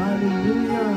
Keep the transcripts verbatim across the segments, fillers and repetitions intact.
Alelouya.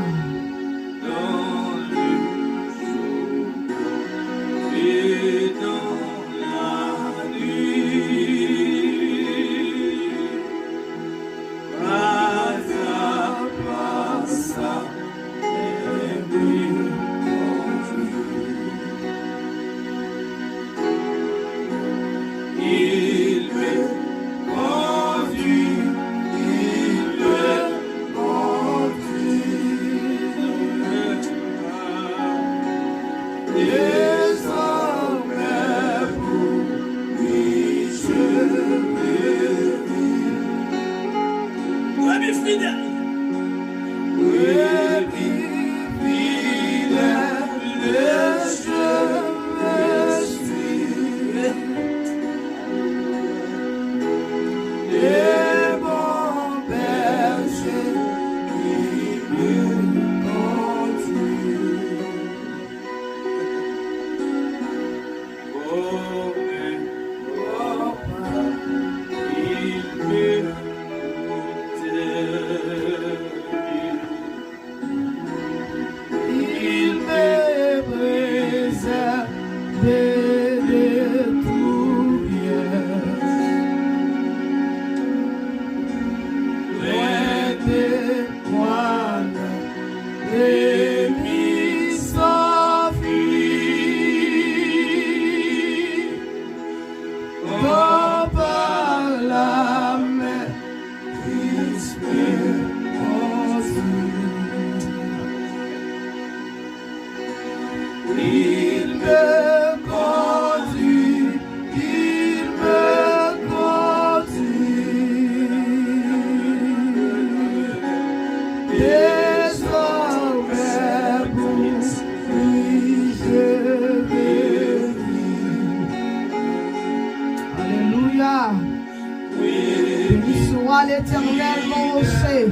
Il me préserve de tout piège. Loin de moi, l'ennemi s'enfuit. L'Éternel, mon rocher,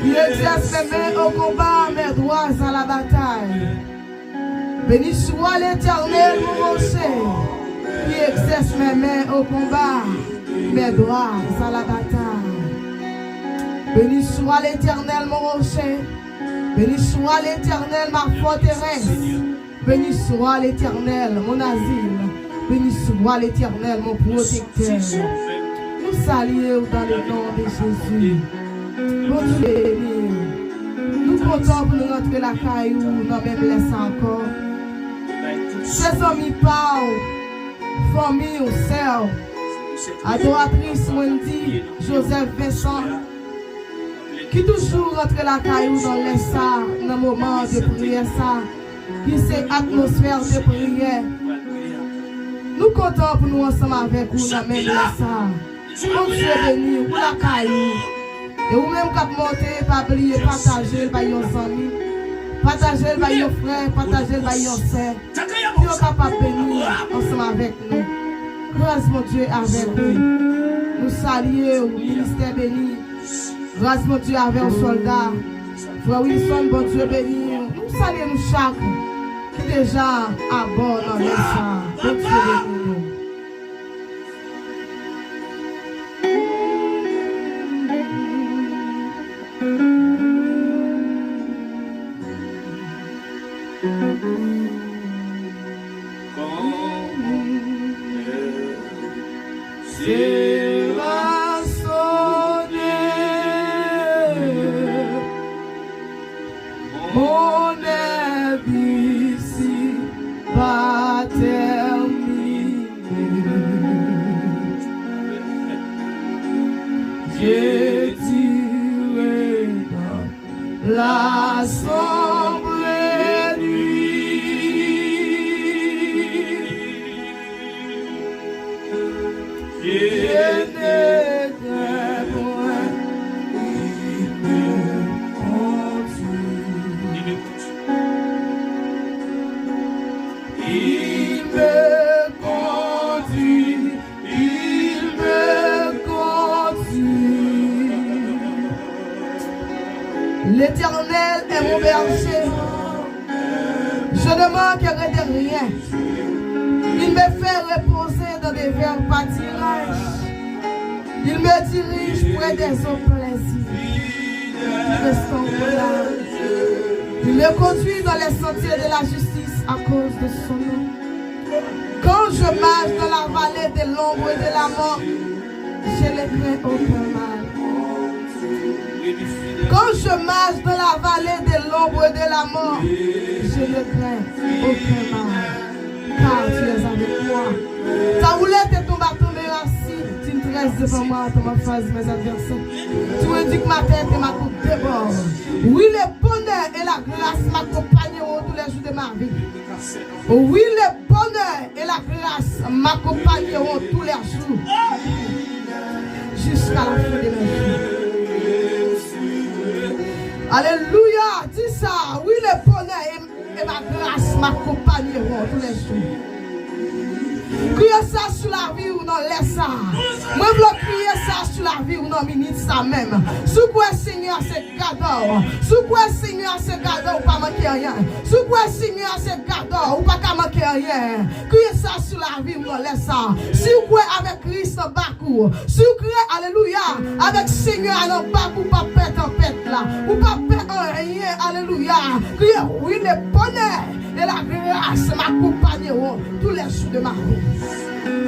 qui exerce mes mains au combat, mes doigts à la bataille. Béni soit l'Éternel, mon rocher, qui exerce mes mains au combat, mes doigts à la bataille. Béni soit l'Éternel, mon rocher. Béni soit l'Éternel, ma forteresse. Béni soit l'Éternel, mon asile. Béni soit l'Éternel, mon protecteur. Nou salye w dans le nom de Jésus. Bondye beni w. Nou kontan pou nou rantre lakay ou nan menm lè sa ankò. Chè zanmi pa w, fanmi w, sè w, adoratris Wendy Joseph Vincent, ki toujou rantre lakay ou nan lè sa, nan moman de priyè sa, ki se atmosfè de priyè. Nou kontan pou nou ansanm avèk ou nan menm lè sa. Bondye beni ou lakay ou. E ou menm k ap monte, pa bliye pataje l bay yon zanmi. Pataje l bay yon frè, pataje l bay yon sè. Pou yo kapab beni ansanm avèk nou. Gras Bondye avèk ou. Nou salye w, ministè beni. Gras Bondye avè w, sòlda. Frè Wilson, Bondye beni w. Nou salye nou chak ki deja abò nan lè sa. Bondye beni nou. Sera sonné, mon œuvre ici va terminer. Je dirai dans l'assemblée, je ne crains point, il me conduit. Il me conduit, il me conduit. L'Éternel est mon berger. Je ne manquerai de rien. Il me fait reposer dans de verts pâturages. Il me dirige près des eaux paisibles. Qui ne sont pas là. Il me conduit dans les sentiers de la justice à cause de son nom. Quand je marche dans la vallée de l'ombre et de la mort, je ne crains aucun mal. Quand je marche dans la vallée de l'ombre et de la mort, je ne crains aucun mal, car tu es avec moi. Ta roulette et ton bâton me rassurent, tu dresses devant moi ton face mes adversaires. Tu indiques ma tête et ma coupe déborde. Oui, le bonheur et la grâce m'accompagneront tous les jours de ma vie. Oui, le bonheur et la grâce m'accompagneront tous les jours jusqu'à la fin de mes jours. Alléluia, dis ça. Oui, le bonheur et, et la grâce m'accompagneront tous les jours. Kriye sa sou lavi w nan lè sa. Mwen vle kriye sa sou lavi w nan minit sa menm. Si w kwè Senyè a se gade w, si w kwè Senyè a se gade w, ou pa manke anyen. Si w kwè Senyè a se gade w, ou pa ka manke anyen. Kriye sa sou lavi w nan lè sa. Si w kwè avèk Kris nan bak ou, si w kwè, alelouya, avèk Senyè a nan bak ou, pa pè tanpèt la, ou pa pè anyen, alelouya. Kriye, oui, le bonheur et la grâce m'accompagneront tous les jours de ma vie.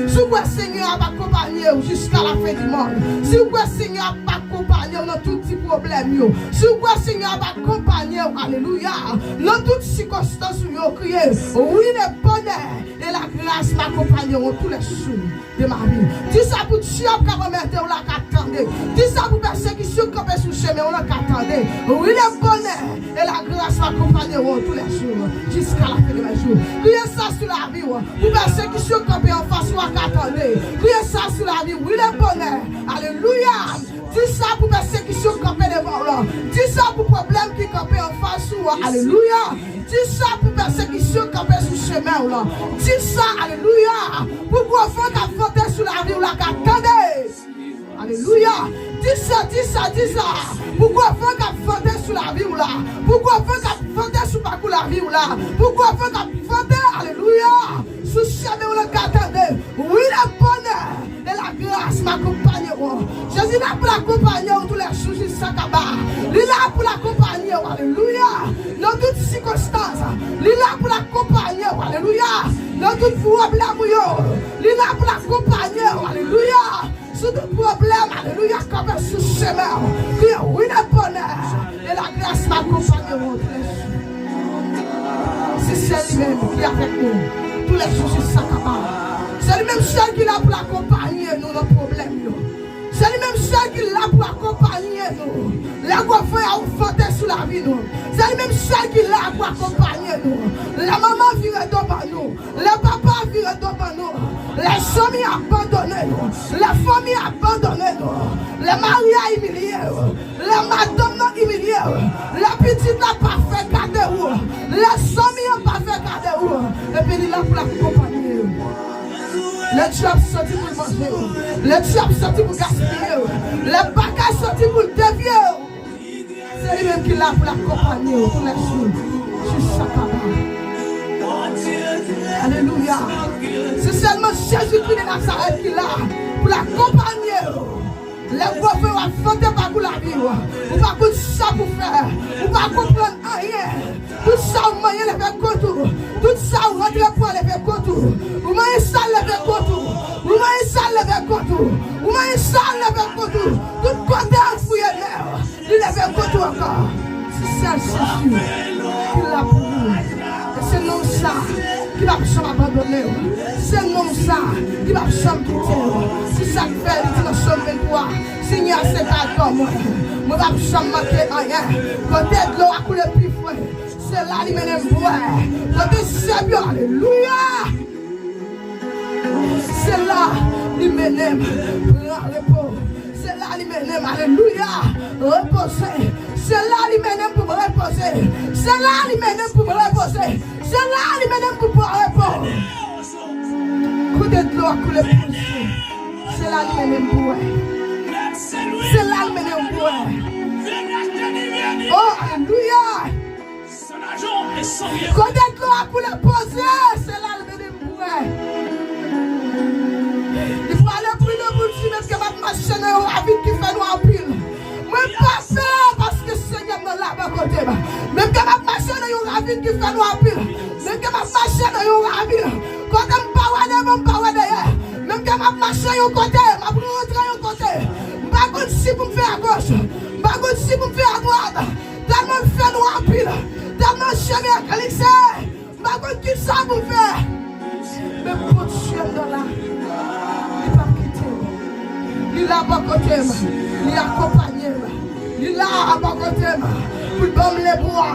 Si w kwè Senyè a ap akonpanye w jiska la fen di monn, si w kwè Senyè a ap akonpanye w nan tout ti pwoblèm yo, si w kwè Senyè a ap akonpanye w, alelouya, nan tout sikonstans ou yo, kriye, oui, le bonheur et la grâce m'accompagneront tous les jours de ma vie. Di sa pou dyab k ap anmède w la ka tande. Di sa pou pèsekisyon k kanpe sou chemen w lan ka tande. Oui, le bonheur et la grâce m'accompagneront tous les jours, jusqu'à la fin de mes jours. Kriye sa sou lavi w. Pou pèsekisyon k kanpe anfas ou a ka tande. Kriye sa sou lavi w. Oui, le bonheur. Alelouya. Di sa pou pèsekisyon k kanpe devan w lan. Di sa pou pwoblèm ki kanpe anfas ou a. Alelouya. Di sa pou pèsekisyon k kanpe sou chemen w lan. Di sa, alelouya, pou gwo van k ap vante sou lavi w la ka tande. Alelouya. Di sa, di sa, di sa. Pou gwo van k ap vante sou lavi w la. Pou gwo van k ap vante sou pakou lavi w la. Pou gwo van k ap vante, alelouya, sou chemen w la, ka tande. Wi, le bonè e la gras m akonpanye w. Jezi la pou l akonpanye w tou lè jou jiska kaba. Li la pou l akonpanye w, alelouya. Nan tout sikonstans, li la pou l akonpanye w, alelouya. Nan tout pwoblèm ou yo, li la pou l akonpanye w, alelouya. Sou tout pwoblèm, alelouya, kanpe sou chemen w. Kriye, wi, le bonè e la gras m akonpanye w tou lè jou. Se sèl li menm ki avèk nou tou lè jou jiska kaba. Se li menm sèl ki la pou l akonpanye nou nan pwoblèm yo. Se li menm sèl ki la pou akonpanye nou lè gwo van yo ap vante sou lavi nou. Se li menm sèl ki la pou akonpanye nou lè manman vire do ban nou, lè papa vire do ban nou, lè zanmi abandone nou, lè fanmi abandone nou, lè mari a imilye w, lè madanm nan imilye w, lè pitit la pa fè gade w, lè zanmi an pa fè gade w, epi li la pou l akonpanye w. Lè dyab soti pou l manje w, lè dyab soti pou gaspiye w, lè bagay soti pou l devye w, se li menm ki la pou l akonpanye w tou lè jou jiska kaba. Alelouya. Se sèlman Jezikri de Nazarèt ki la pou l akonpanye w. Lè gwo van yo ap vante pakou lavi w, ou pa konn sa pou fè, ou pa konprann anyen. Tout sa ou manyen leve kont ou, tout sa ou rantre pran leve kont ou, ou manyen sal leve kont ou, ou manyen sal leve kont ou, ou manyen sal leve kont ou. Tout kote ou fouye men w, li leve kont ou ankò. Se sèl Jezi ki la pou ou. E se non sa ki p ap janm abandone w. Se non sa ki p ap janm kite w. Se sa k fè li di nan Sòm venntwa, Senyè a se gadò mwen. Mwen p ap janm manke anyen. Kote dlo a koule pi fre, se la li mennen m bwè. Kote sèb yo, alelouya, se la li mennen m pran repo. Se la li mennen m, alelouya, repoze. Se la li mennen m pou m repoze. Se la li mennen m pou m repoze. Se la li mennen m pou m pran repo. Kote dlo a koule pou mwen, se la li mennen m pou bwè. Se la li mennen m pou bwè. Oh, alelouya. Kote dlo a koule poze, se la li mennen m pou bwè. Li prale pi lwen pou l di, menm ke m ap mache nan yon ravin ki fè nwa anpil, mwen pa pè, paske Senyè m nan la bò kote m. Menm ke m ap mache nan yon ravin ki fè nwa anpil, menm ke m ap mache nan yon ravin kote m pa wè devan, m pa wè dèyè, menm ke m ap mache yon kote, m ap rantre yon kote, m pa konn si pou m fè agoch, m pa konn si pou m fè adwat. Tèlman l fè nwa anpil, tèlman chemen an glise, m pa konn kisa pou m fè. Men Bondye m nan la, li p ap kite m. Li la bò kote m, li akonpanye m. Li la bò kote m pou l ban m lebwa.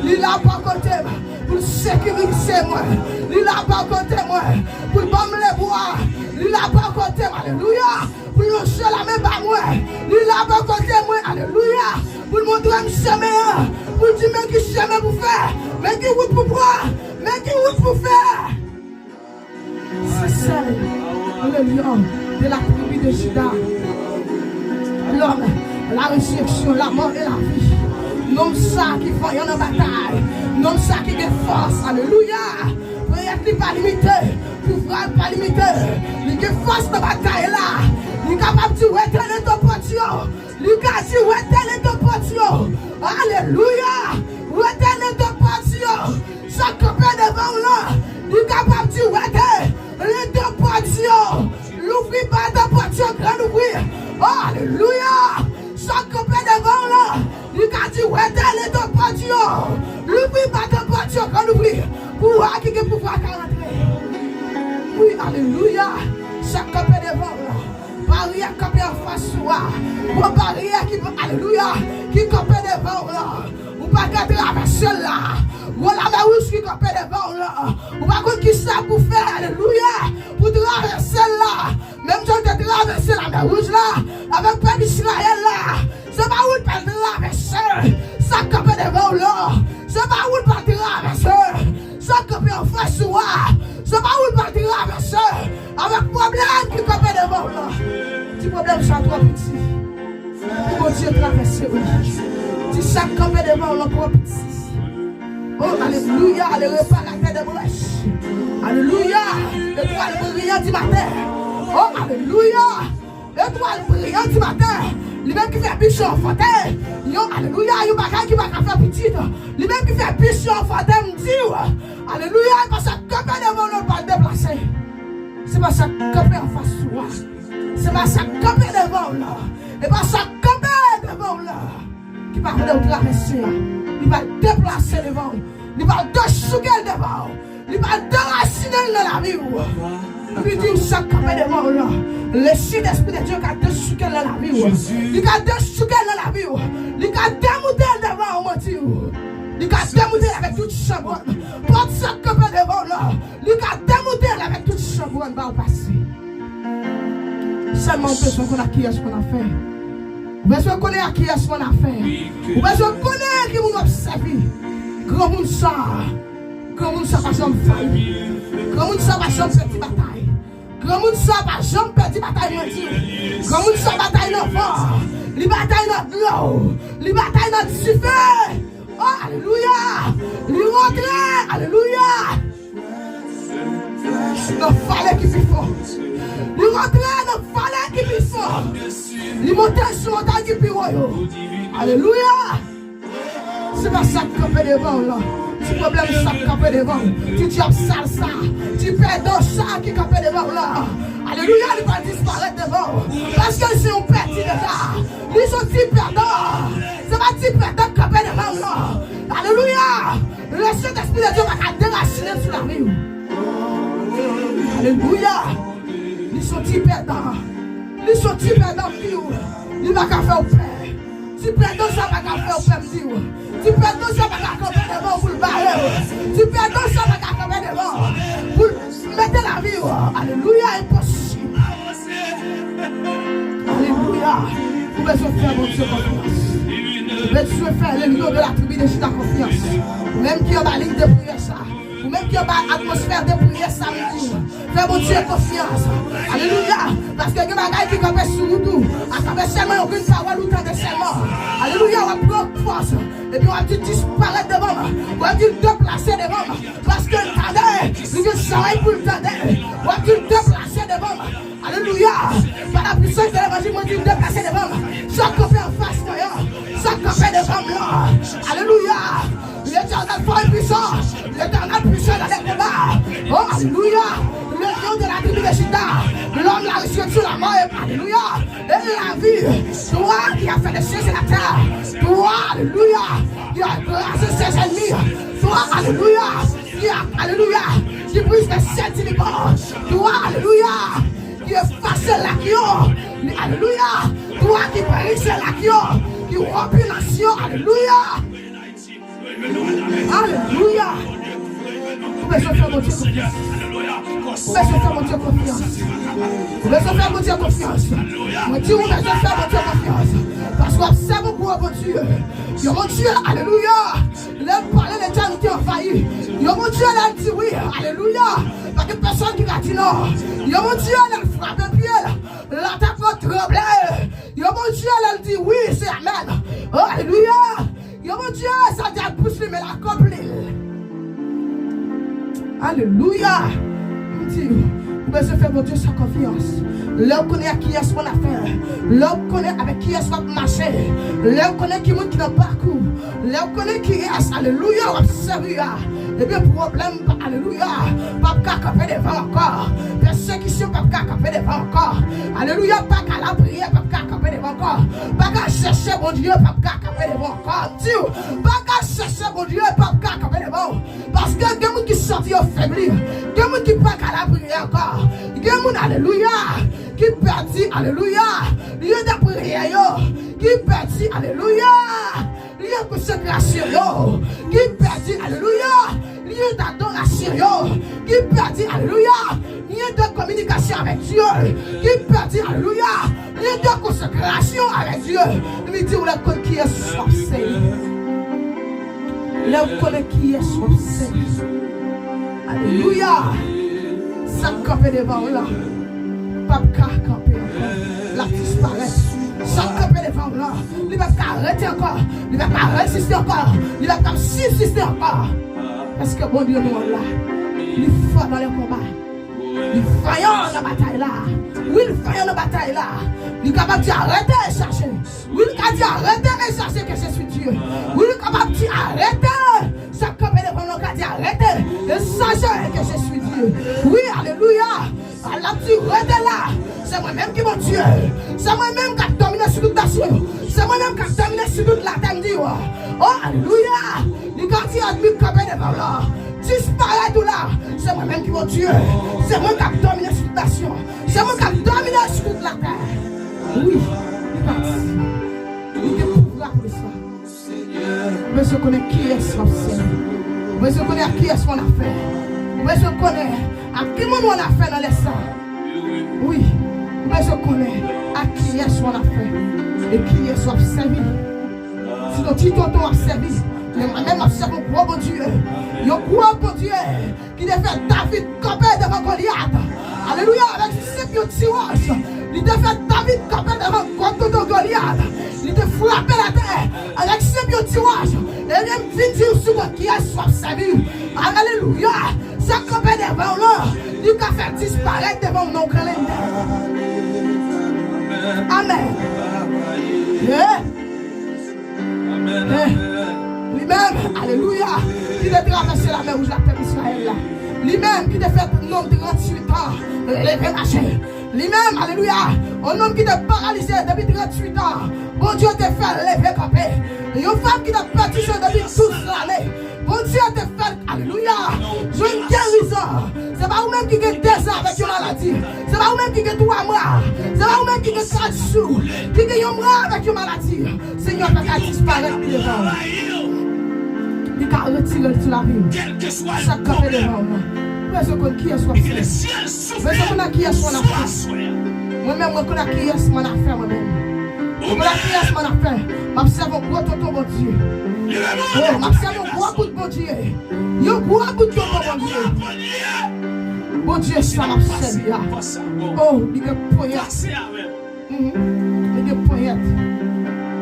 Li la bò kote m pou l sekirize mwen. Li la bò kote mwen pou l ban m lebwa. Li la bò kote m, alelouya, pou l lonje lanmen ba mwen. Li la bò kote mwen, alelouya, pou l montre m chemen an, pou l di men ki chemen pou fè, men ki wout pou pran, men ki wout pou fè. Se sèl le lion de la tribu de Juda, l'homme, la résurrection, la mort et la vie. Nonm sa ki vanyan nan batay, nonm sa ki gen fòs, alelouya. Priyè li pa limite, pouvwa l pa limite. Li gen fòs nan batay la. Li kapab di, wete leto pòt yo. Li ka di, wete leto pòt yo. Alelouya. Wete leto pòt yo. Sa k kanpe devan w lan, li kapab di, wete leto pòt yo. Louvri baton pòt yo, gran louvri. Alelouya. Sa k kanpe devan w lan, li ka di, wete leto pòt yo. Louvri baton pòt yo, gran louvri. Pou wa ki gen pouvwa ka rantre. Wi, alelouya. Sa k kanpe devan w lan. Baryè k kanpe anfas ou a. Gwo baryè ki, alelouya, ki kanpe devan w lan. Ou pa ka travèse l la. Gwo lamè wouj ki kanpe devan w lan. Ou pa konn kisa pou fè, alelouya, pou travèse l la. Menm jan w te travèse lamè wouj la avèk pèp Izrayèl la. Se pa ou l pral travèse. Sa k kanpe devan w lan, se pa ou l pral travèse. Sa k kanpe anfas ou a, se pa ou l pral travèse. Avèk pwoblèm ki kanpe devan w lan, di Pwoblèm sa twò piti pou Bondye travèse w. Di sa k kanpe devan w lan twò piti. O, alelouya, le reparatè de brèch. Alelouya, letwal briyan di maten. O, alelouya, letwal briyan di maten. Li menm ki fè bich yo anfante. Yon, alelouya, yon bagay ki pa ka fè pitit. Li menm ki fè bich yo anfante, m di w. Alelouya, e pa sa k kanpe devan w lan l pral deplase. Se pa sa k kanpe anfas ou a. Se pa sa k kanpe devan w lan. E pa sa k kanpe devan w lan ki pa vle w travèse a. Li pral deplase devan w. Li pral dechouke l devan w. Li pral derasinen l nan lavi w. Li di w sa k kanpe devan w lan. Lespri de Dye ka dechouke l nan lavi w. Li ka dechouke l nan lavi w. Li ka demoute l devan w, mwen di w. Li ka demoute l avèk tout chanbrann. Pòt sa k kanpe devan w lan. Li ka demoute l avèk tout chanbrann ba w pase. Sèlman ou bezwen konn ak kiyès ou ann afè. Ou bezwen konnen ak kiyès ou ann afè. Ou bezwen konnen ki moun w ap sèvi. Granmoun sa, granmoun sa pa janm fayi. Granmoun sa pa janm pèdi batay. Granmoun sa pa janm pèdi batay, mwen di w. Granmoun sa batay nan van. Li batay nan dlo. Li batay nan dife. O, alelouya! Li rantre, alelouya! Nan vale ki pi fon. Li rantre nan vale ki pi fon. Li monte sou montay ki pi wo yo. Alelouya! Se pa sa k kanpe devan w lan. Ti pwoblèm sa k kanpe devan w. Ti dyab sal sa. Ti pèdan sa ki kanpe devan w lan. Alelouya, li pral disparèt devan w. Paske l se yon pèdi deja. Li se yon ti pèdan. Se pa ti pèdan k kanpe devan w lan. Alelouya! Lespri de Dye pa ka derasinen sou lavi w. Alelouya! Li se yon ti pèdan. Li se yon ti pèdan, m di w. Li pa ka fè w pè. Ti pèdan sa pa ka fè w pè, m di w. Ti pèdan sa pa ka kanpe devan w pou l bare w. Ti pèdan sa pa ka kanpe devan w pou l mete lavi w. Alelouya, enposib. Alelouya. Ou bezwen fè Bondye konfyans. Ou bezwen fè le lion de la tribi de Juda konfyans. Ou menm ki anba liy de priyè sa. Ou menm ki anba atmosfè de priyè sa, m di w. Fè Bondye konfyans. Alelouya. Paske gen bagay ki kanpe sou wout ou. A kanpe sèlman yon grenn pawòl ou tande sèlman. Alelouya, w ap pran fòs. Epi w ap di disparèt devan m. W ap di deplase devan m. Paske l tande, li gen zòrèy pou l tande. W ap di deplase devan m. Alelouya. Pa la puissance de l'évangile, mwen di deplase devan m. Sa k kanpe anfas mwen an. Sa k kanpe devan m lan. Alelouya. L'Éternel fort et puissant. L'Éternel puissant dans les combats. Oh, alelouya. Le lion de la tribu de Juda. L'homme la résurrection, la mort. Alelouya. Et la vie. Toi qui as fait le ciel et la terre. Toi, alelouya. Qui as écrasé ses ennemis. Toi, alelouya. Qui a, alelouya. Qui brise les ciels du Liban. Toi, alelouya. Ki efase lak yo. Alelouya. Toi ki brise lak yo. Ki wonpi nasyon. Alelouya. Alelouya. Ou bezwen fè Bondye konfyans. Ou bezwen fè Bondye konfyans. Ou bezwen fè Bondye konfyans. Mwen di ou bezwen fè Bondye konfyans. Paske w ap sèvi yon gwo Bondye. Yon Bondye, alelouya. Lè l pale, letènite anvayi. Yon Bondye, lè l di wi, alelouya. Pa gen pèsonn ki ka di non. Yon Bondye, lè l frape pye l, latè pran tranble. Yon Bondye, lè l di wi, se amèn. Alelouya. Yon Bondye, sa di al bouch li, men l akonpli l. Alelouya. M di, ou bezwen fè Bondye sa konfyans. Lè w konnen ak kiyès ou ann afè, lè w konnen avèk kiyès w ap mache, lè w konnen ki moun ki nan bak ou, lè w konnen kiyès, alelouya, w ap sèvi a, ebyen, pwoblèm, alelouya, p ap ka kanpe devan w ankò. Pèsekisyon p ap ka kanpe devan w ankò. Alelouya, pa ka lapriyè p ap ka kanpe devan w ankò. Pa ka chèche Bondye p ap ka kanpe devan w ankò. M di w, pa ka chèche Bondye p ap ka kanpe devan w. Paske gen moun ki santi yo febli. Gen moun ki pa ka lapriyè ankò. Gen moun, alelouya, ki pèdi, alelouya, lye de priyè yo. Ki pèdi, alelouya, lye konsakrasyon yo. Ki pèdi, alelouya, lye dadorasyon yo. Ki pèdi, alelouya, lye de kominikasyon avèk Dye. Ki pèdi, alelouya, lye de konsakrasyon avèk Dye. Li di w lè w konn kiyès w ap sèvi. Lè w konnen kiyès w ap sèvi. Alelouya. Sa k kanpe devan w la p ap ka kanpe ankò. L disparèt. Sa k kanpe devan w lan, li p ap ka rete ankò. Li p ap ka reziste ankò. Li p ap ka sibsiste ankò. Paske Bondye nou an la, li fò nan le konba. Li vanyan nan batay la. Wi, li vanyan nan batay la. Li kapab di, arrêtez et sachez. Wi, li ka di, arrêtez et sachez que je suis Dieu. Wi, li kapab di, arrêtez. Sa k kanpe devan nou ka di, arrêtez et sachez que je suis Dieu. Wi, alelouya. L ap di, rete la. Se mwen menm ki Bondye. Se mwen menm k ap domine sou tout nasyon yo. Se mwen menm k ap domine sou tout latè, m di w. O, alelouya. Li ka di, ènmi k kanpe devan w la, disparèt ou la. Se mwen menm ki Bondye. Se mwen k ap domine sou tout nasyon. Se mwen k ap domine sou tout latè. Wi, li pati. Li gen pouvwa pou li sa. Ou bezwen konnen kiyès w ap sèvi. Ou bezwen konnen ak kiyès w annafè. Ou bezwen konnen ak ki moun w annafè nan lè sa. Wi, ou bezwen konnen ak kiyès w annafè e kiyès w ap sèvi. Si nou ti tonton w ap sèvi, men mwen menm m ap sèvi yon gwo Bondye. Yon gwo Bondye ki te fè David kanpe devan Golyat. Alelouya, avèk senp yon ti wòch. Li te fè David kanpe devan gwo tonton Golyat. Li te frape latè avèk senp yon ti wòch. Ebyen, m vin di w sou mwen kiyès w ap sèvi. Alelouya, sa k kanpe devan w lan, li ka fè disparèt devan w nan yon klenndèy. Amèn. Eh. Eh, li menm, alelouya, ki te travèse lamè wouj la, pèp Izrayèl la. Li menm ki te fè nonm tranntuit an leve mache. Li menm, alelouya, yon nonm ki te paralize depi tranntuit an, Bondye te fè l leve kanpe. Yon fanm ki te pèdi san depi douz lane, Bondye te fè l, alelouya, jwenn gerizon. Se pa ou menm ki gen dez an avèk yon maladi. Se pa ou menm ki gen twa mwa. Se pa ou menm ki gen kat jou, ki gen yon mwa avèk yon maladi. Senyè pa ka disparèt devan w. Li ka retire l sou lavi w. Sa k kanpe devan w lan, ou bezwen konn kiyès w ap sèvi. Ou bezwen konn ak kiyès w annafè. Mwen menm, mwen konn ak kiyès m annafè, mwen menm. Mwen konn ak kiyès m annafè. M ap sèvi yon gwo tonton Bondye. Oh, m ap sèvi yon gwo bout Bondye. Yon gwo bout tonton Bondye. Bondye sa m ap sèvi a. Oh, li gen ponyèt. Mhm. Li gen ponyèt.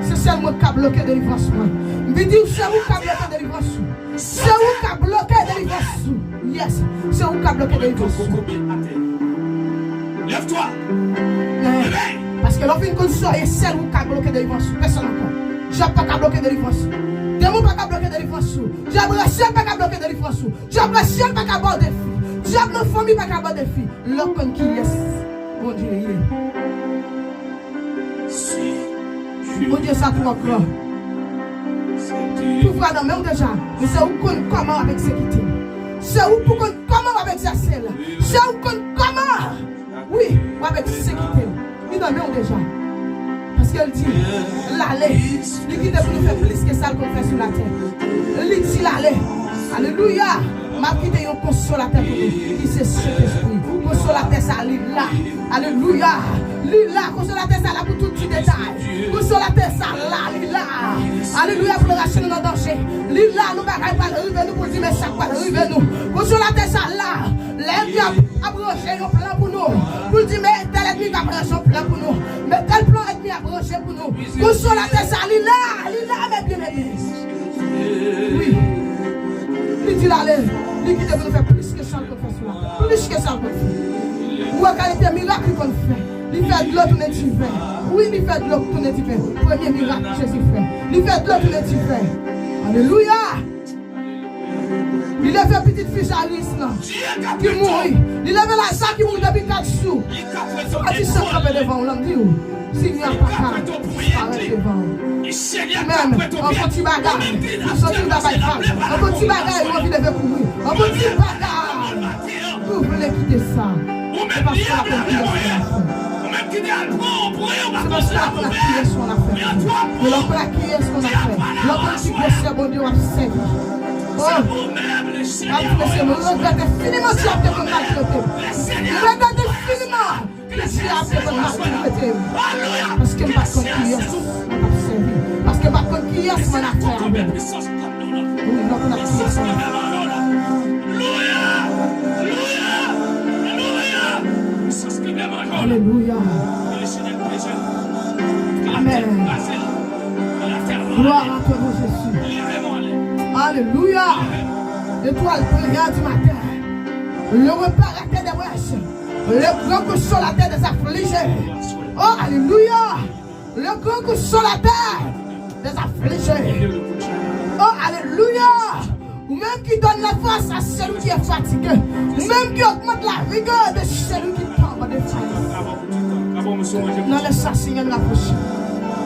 Se sèl mwen k ka bloke delivrans mwen. M vin di w, se ou k ka bloke delivrans ou. Se ou k ka bloke delivrans ou. Yes, se ou k ka bloke delivrans ou. Lève-toi. Eh, paske lè w fin konn sa w ye, sèl ou k ka bloke delivrans ou. Pèsonn ankò. Dyab pa ka bloke delivrans ou. Demon pa ka bloke delivrans ou. Dyab rasyèl pa ka bloke delivrans ou. Dyab rasyèl pa ka ba w defi. Dyab nan fanmi pa ka ba w defi. Lè w konn kiyès Bondye ye. Bondye sa twò gran. Pouvwa nan men w deja, men se ou k konn kòman w ap egzekite l. Se ou pou konn kòman w ap egzèse l. Se ou k konn kòman, wi, w ap egzekite l. Li nan men w deja. Paske l di l ale. Li kite pou nou fè plis ke sa l konn fè sou latè. Li di l ale. Alelouya. M ap kite yon konsolatè pou nou, ki se Sentespri. Konsolatè sa, li la. Alelouya. Li la, konsolatè sa la pou tout ti detay. Konsolatè sa la, li la. Alelouya, pou l rache nou nan danje. Li la, nou bagay pral rive nou, pou l di men sa k pral rive nou. Konsolatè sa la, lè ènmi ap, ap ranje yon plan pou nou, pou l di men tèl ènmi k ap ranje yon plan pou nou. Men tèl plan ènmi ap ranje pou nou. Konsolatè sa, li la, li la, men byeneme. Wi. Li di l ale, li kite pou nou fè plis ke sa l konn fè sou latè. Plis ke sa l konn fè. Ou wè kalite mirak li konn fè. Li fè dlo tounen diven. Wi, li fè dlo tounen diven. Premye mirak Jezi fè. Li fè dlo tounen diven. Alelouya! Li leve pitit fi Jayis lan ki mouri. Li leve Laza ki mouri depi kat jou. Se pa ti sa k kanpe devan w lan, m di w. Senyè pa ka disparèt devan w. Ou menm, an fon ti bagay, ou santi w ta bay vag. An fon ti bagay, ou anvi leve kouri. An fon ti bagay, ou vle kite sa. Se paske w pa konn kiyès w annafè. Se paske w pa konn ak kiyès w annafè. Men lè w konn ak kiyès w annafè, lè w konn ki gwosè Bondye w ap sèvi. Oh! M ap di mesye, mwen regrèt enfiniman dyab te konn maltrete m. Mwen regrèt enfiniman ke dyab te konn maltrete m. Paske m pa t konn kiyès mwen t ap sèvi. Paske m pa t konn kiyès mwen annafè avè l. Wi, lè w konn ak kiyès mwen annafè. Alelouya. Gloire à toi, mon Jésus. Alléluia. Étoile brillante du matin. Le réparateur des brèches. Le grand consolateur des affligés. Oh, alléluia. Le grand consolateur des affligés. Oh, alléluia. Ou menm ki donne la force à celui qui est fatigué. Ou menm ki augmente la vigueur de celui qui tombe de faim. Nan lè sa, Senyè, nou rapwoche.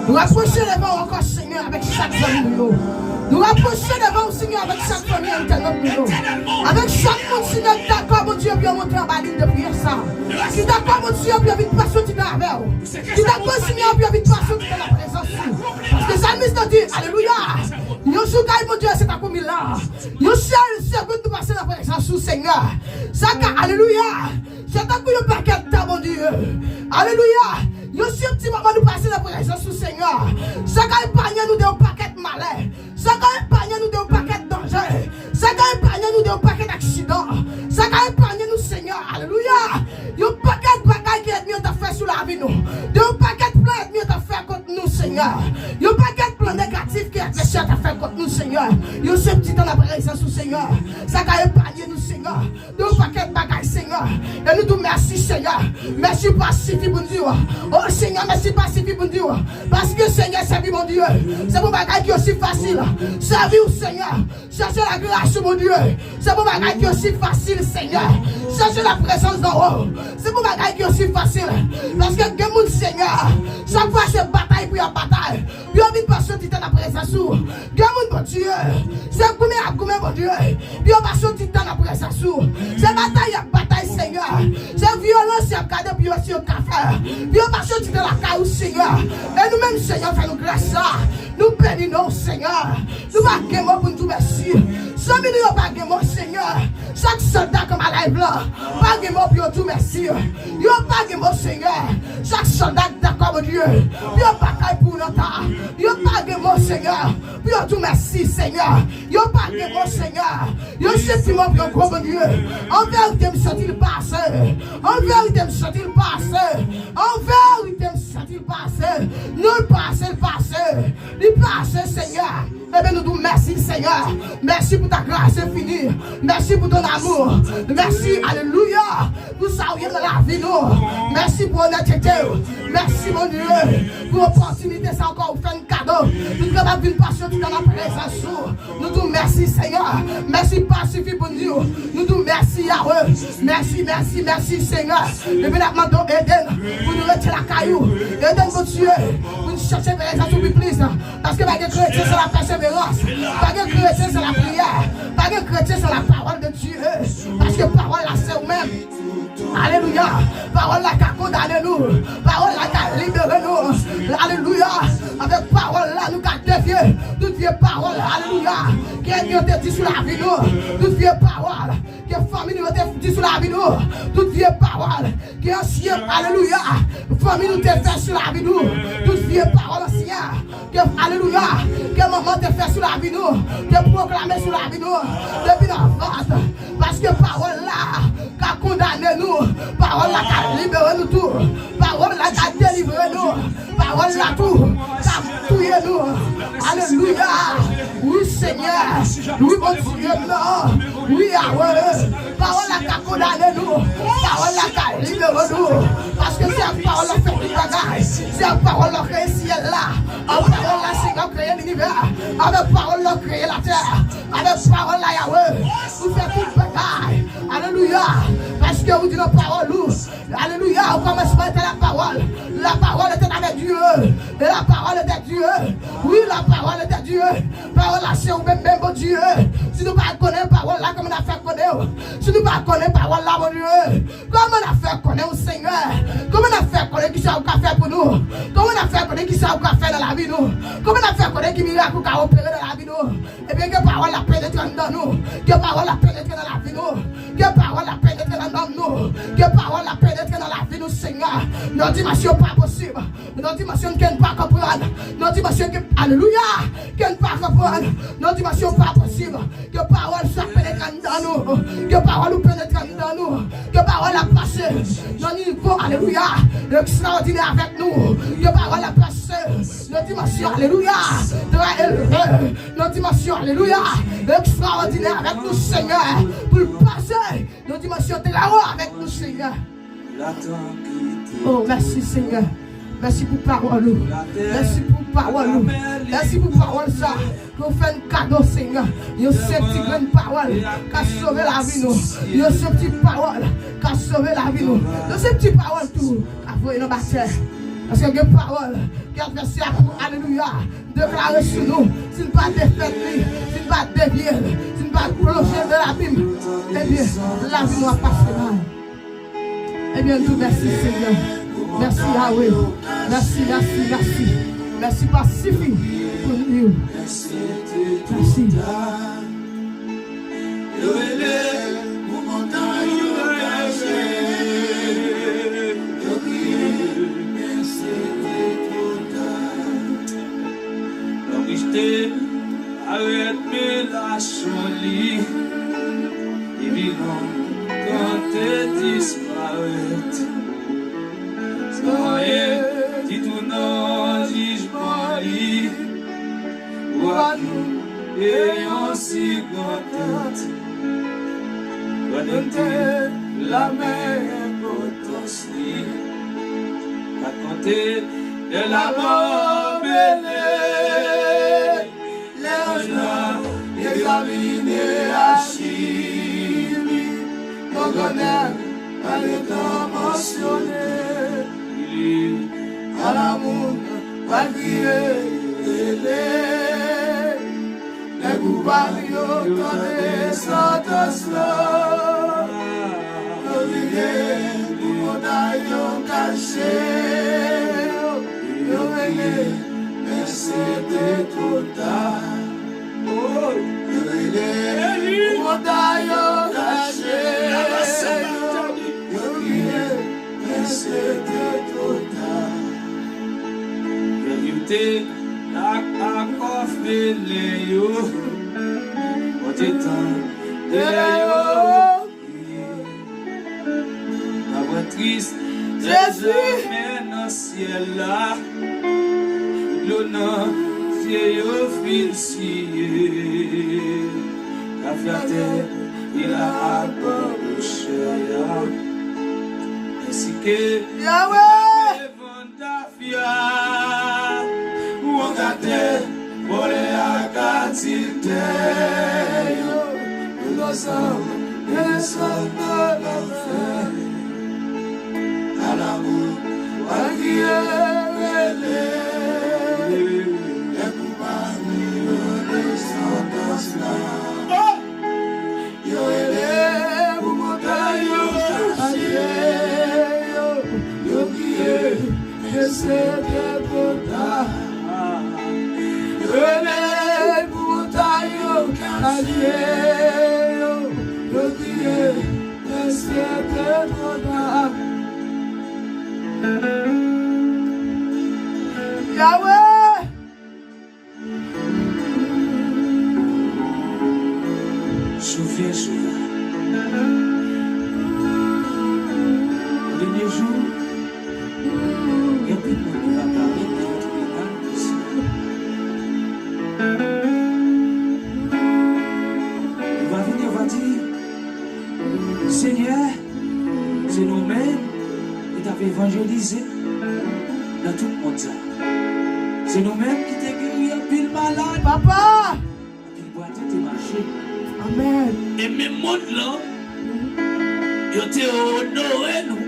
Nou rapwoche devan w ankò, Senyè, avèk chak zanmi nou yo. Nou rapwoche devan w, Senyè, avèk chak fanmi entènot nou yo. Avèk chak moun, Senyè, ki dakò, Bondye, pou yo monte anba liy de priyè sa. Ki dakò, Bondye, pou yo vin pase yon ti tan avè w. Ki dakò, Senyè, pou yo vin pase yon ti tan nan prezans ou. Paske salmis la di, alelouya, yon jou kay Bondye, se tankou mil an. Yon sèl segonn nou pase nan prezans ou, Senyè. Sa ka, alelouya. Se tankou yon pakèt tan, Bondye. Alelouya. Yon sèl ti moman nou pase nan prezans ou, Senyè. Sa ka epanye nou de yon pakèt malè. Sa ka epanye nou de yon pakèt danje. Sa ka epanye nou de yon pakèt aksidan. Sa ka epanye nou, Senyè. Alelouya. Yon pakèt bagay ke ènmi an ta fè sou lavi nou. De yon pakèt plan ènmi an ta fè kont nou, Senyè. Yon pakèt plan negatif ke advèsè a ta fè kont nou, Senyè. Yon sèl ti tan nan prezans ou, Senyè. Sa ka epanye nou, Senyè. De yon pakèt bagay, Senyè. E nou di w mèsi, Senyè. Mèsi pa sifi pou n di w. O Senyè, mèsi pa sifi pou n di w. Paske, Senyè, sèvi Bondye, se pa yon bagay ki osi fasil. Sèvi w, Senyè. Chèche lagras ou, Bondye, se pa yon bagay ki osi fasil, Senyè. Chèche laprezans dan w, se pa yon bagay ki osi fasil. Paske gen moun, Senyè, chak fwa se batay pou y ap batay. Pou yo vin pase yon ti tan nan prezans ou. Gen moun, Bondye, se goumen y ap goumen, Bondye, pou yo pase yon ti tan nan prezans ou. Se batay y ap batay, Senyè. Se vyolans y ap gade pou yo si yo ka fè. Pou yo pase yon ti tan lakay ou, Senyè. E nou menm, Senyè, fè nou gras sa. Nou beni non w, Senyè. Nou pa gen mo pou n di w mèsi. Zanmi nou yo pa gen mo, Senyè. Chak sòlda k anba live la pa gen mo pou yo di w mèsi. Yo pa gen mo, Senyè. Chak sòlda k dakò, Bondye, pou yo batay pou w nan tan, yo pa gen mo, Senyè, pou yo di w mèsi, Senyè. Yo pa gen mo, Senyè. Yo sèti mo pou yo gwo, Bondye. An verite, m santi l pa ase. An verite, m santi l pa ase. An verite, m santi l pa ase. Non, l pa ase, l pa ase. Li pa ase, Senyè. Ebyen, nou di w mèsi, Senyè. Mèsi pou ta grâce infinie. Mèsi pou ton amour. Mèsi, alelouya, pou sa ou ye nan lavi nou. Mèsi pou onètete w. Mèsi, Bondye, pou opòtinite sa ankò ou fè n kado. Nou kapab vin pase yon ti tan nan prezans ou. Nou di w mèsi, Senyè. Mèsi pa sifi pou n di w. Nou di w mèsi, Yahweh. Mèsi, mèsi, mèsi, Senyè. Epi n ap mande w ede n pou nou rete lakay ou. Ede n, Bondye, pou n chèche prezans ou pi plis. Paske pa gen kretyen san la pèseverans. Pa gen kretyen san lapriyè. Pa gen kretyen san lapawòl de Dye. Paske pawòl la se ou menm. Alelouya. Pawòl la ka kondane nou. Pawòl la ka libere nou. Alelouya. Avèk pawòl la, nou ka devye tout vye pawòl, alelouya, ke ènmi yo te di sou lavi nou. Tout vye pawòl ke fanmi nou yo te di sou lavi nou. Tout vye pawòl ke ansyen, alelouya, fanmi nou te fè sou lavi nou. Tout vye pawòl ansyen ke, alelouya, ke manman te fè sou lavi nou, te pwoklame sou lavi nou depi nan vant. Paske pawòl la ka kondane nou. Pawòl la ka libere nou tou. Pawòl la ka delivre nou. Pawòl la tou ka touye nou. Alelouya. Wi, Senyè. Wi, Bondye m nan. Wi, Yahweh. Pawòl la ka kondane nou. Pawòl la ka libere nou. Paske se ak pawòl la fè tout bagay. Se ak pawòl la kreye syèl la. Ak pawòl la, Senyè, kreye linivè. Avèk pawòl la, kreye latè. Avèk pawòl la, Yahweh, ou fè tout bagay. Alelouya. Paske ou di nan pawòl ou, alelouya, au commencement était la parole. La parole était avec Dieu. Et la parole était Dieu. Oui, la parole était Dieu. Pawòl la se ou menm, menm, Bondye. Si nou pa konnen pawòl la, kòman n a fè konnen w? Si nou pa konnen pawòl la, Bondye, kòman n a fè konnen w, Senyè? Kòman n a fè konnen kisa ou ka fè pou nou? Kòman n a fè konnen kisa ou ka fè nan lavi nou? Kòman n a fè konnen ki mirak ou ka opere nan lavi nou? Ebyen, ke pawòl la penetre anndan nou. Ke pawòl la penetre nan lavi nou. Ke pawòl la penetre nan nanm nou. Ke pawòl la penetre nan lavi nou, Senyè. Nan dimansyon pa posib. Nan dimansyon ke n pa konprann. Nan dimansyon ke, alelouya, ke n pa konprann. Nan dimansyon pa posib. Ke pawòl sa penetre anndan nou. Ke pawòl ou penetre anndan nou. Ke pawòl la pase nan nivo, alelouya, ekstraòdinè avèk nou. Ke pawòl la pase Yon dimansyon, alelouya, trè elve. Yon dimansyon, alelouya, ekstraòdinè avèk nou, Senyè. Pou l pase yon dimansyon trè wo avèk nou, Senyè. Oh, mèsi, Senyè. Mèsi pou pawòl ou. Mèsi pou pawòl ou. Mèsi pou pawòl sa ke w fè n kado, Senyè. Yon senp ti grenn pawòl ka sove lavi nou. Yon senp ti pawòl ka sove lavi nou. Yon senp ti pawòl tou ka voye n anba tè. Paske gen pawòl ke advèsè a pou, alelouya, deklare sou nou. Si n pa defèt li, si n pa devye l, si n pa plonje l nan labim, ebyen, lavi nou ap pase mal. Ebyen, n di w mèsi, Senyè. Mèsi, Yawe. Mèsi, mèsi, mèsi. Mèsi pa sifi pou nou. Mèsi. Yo rele pou montay yo kache. Yo kriye, men se te twò ta. Lòm richte arèt men lasyon li. Epi lòm tante disparèt. San anyen ki tounen jijman li. Ou ak nou e yon si gran tèt. Gade te lamen enpòtans li. Pa konte lè lamò mele. Lè anj lan egzamine achiv li, yon grannèg pa gentan mansyone. Li a lamoun pral kriye rele. Lè koupab yo tande santans lan, yo kriye pou montay yo kache yo. Yo rele, men se te twò ta. Yo rele pou montay yo kache yo. Yo kriye, men se te twò ta. Yo youte ak akò felen yo. Bondye tande yo. Pawòl tris, Jezi. Dezamè nan syèl la, dlo nan zye yo fin siye. Tafya tè, pil a ak bò bouch chè a, ensi ke Yawe. Vann tafya, ou ann gate vòlè ak adiltè yo. Nou ansanm desann nan lanfè. A lamoun pral kriye rele. Lè koupab yo tande santans la. Yo rele pou montay yo kache yo. Yo kriye, men se te twò ta. Yo rele pou montay yo kache yo. Yo kriye, men se te twò ta. Yawe! Souvyen, souvyen. Dènye jou, gen anpil moun ki va parèt nan tribinal de Senyè. Yo va vini, yo va di, Senyè, se nou menm ki t ap evanjelize nan tout mond sa. Se nou menm ki te geri anpil malad. Papa! Anpil bwate te mache. Amèn. E menm mond lan, yo te onore nou.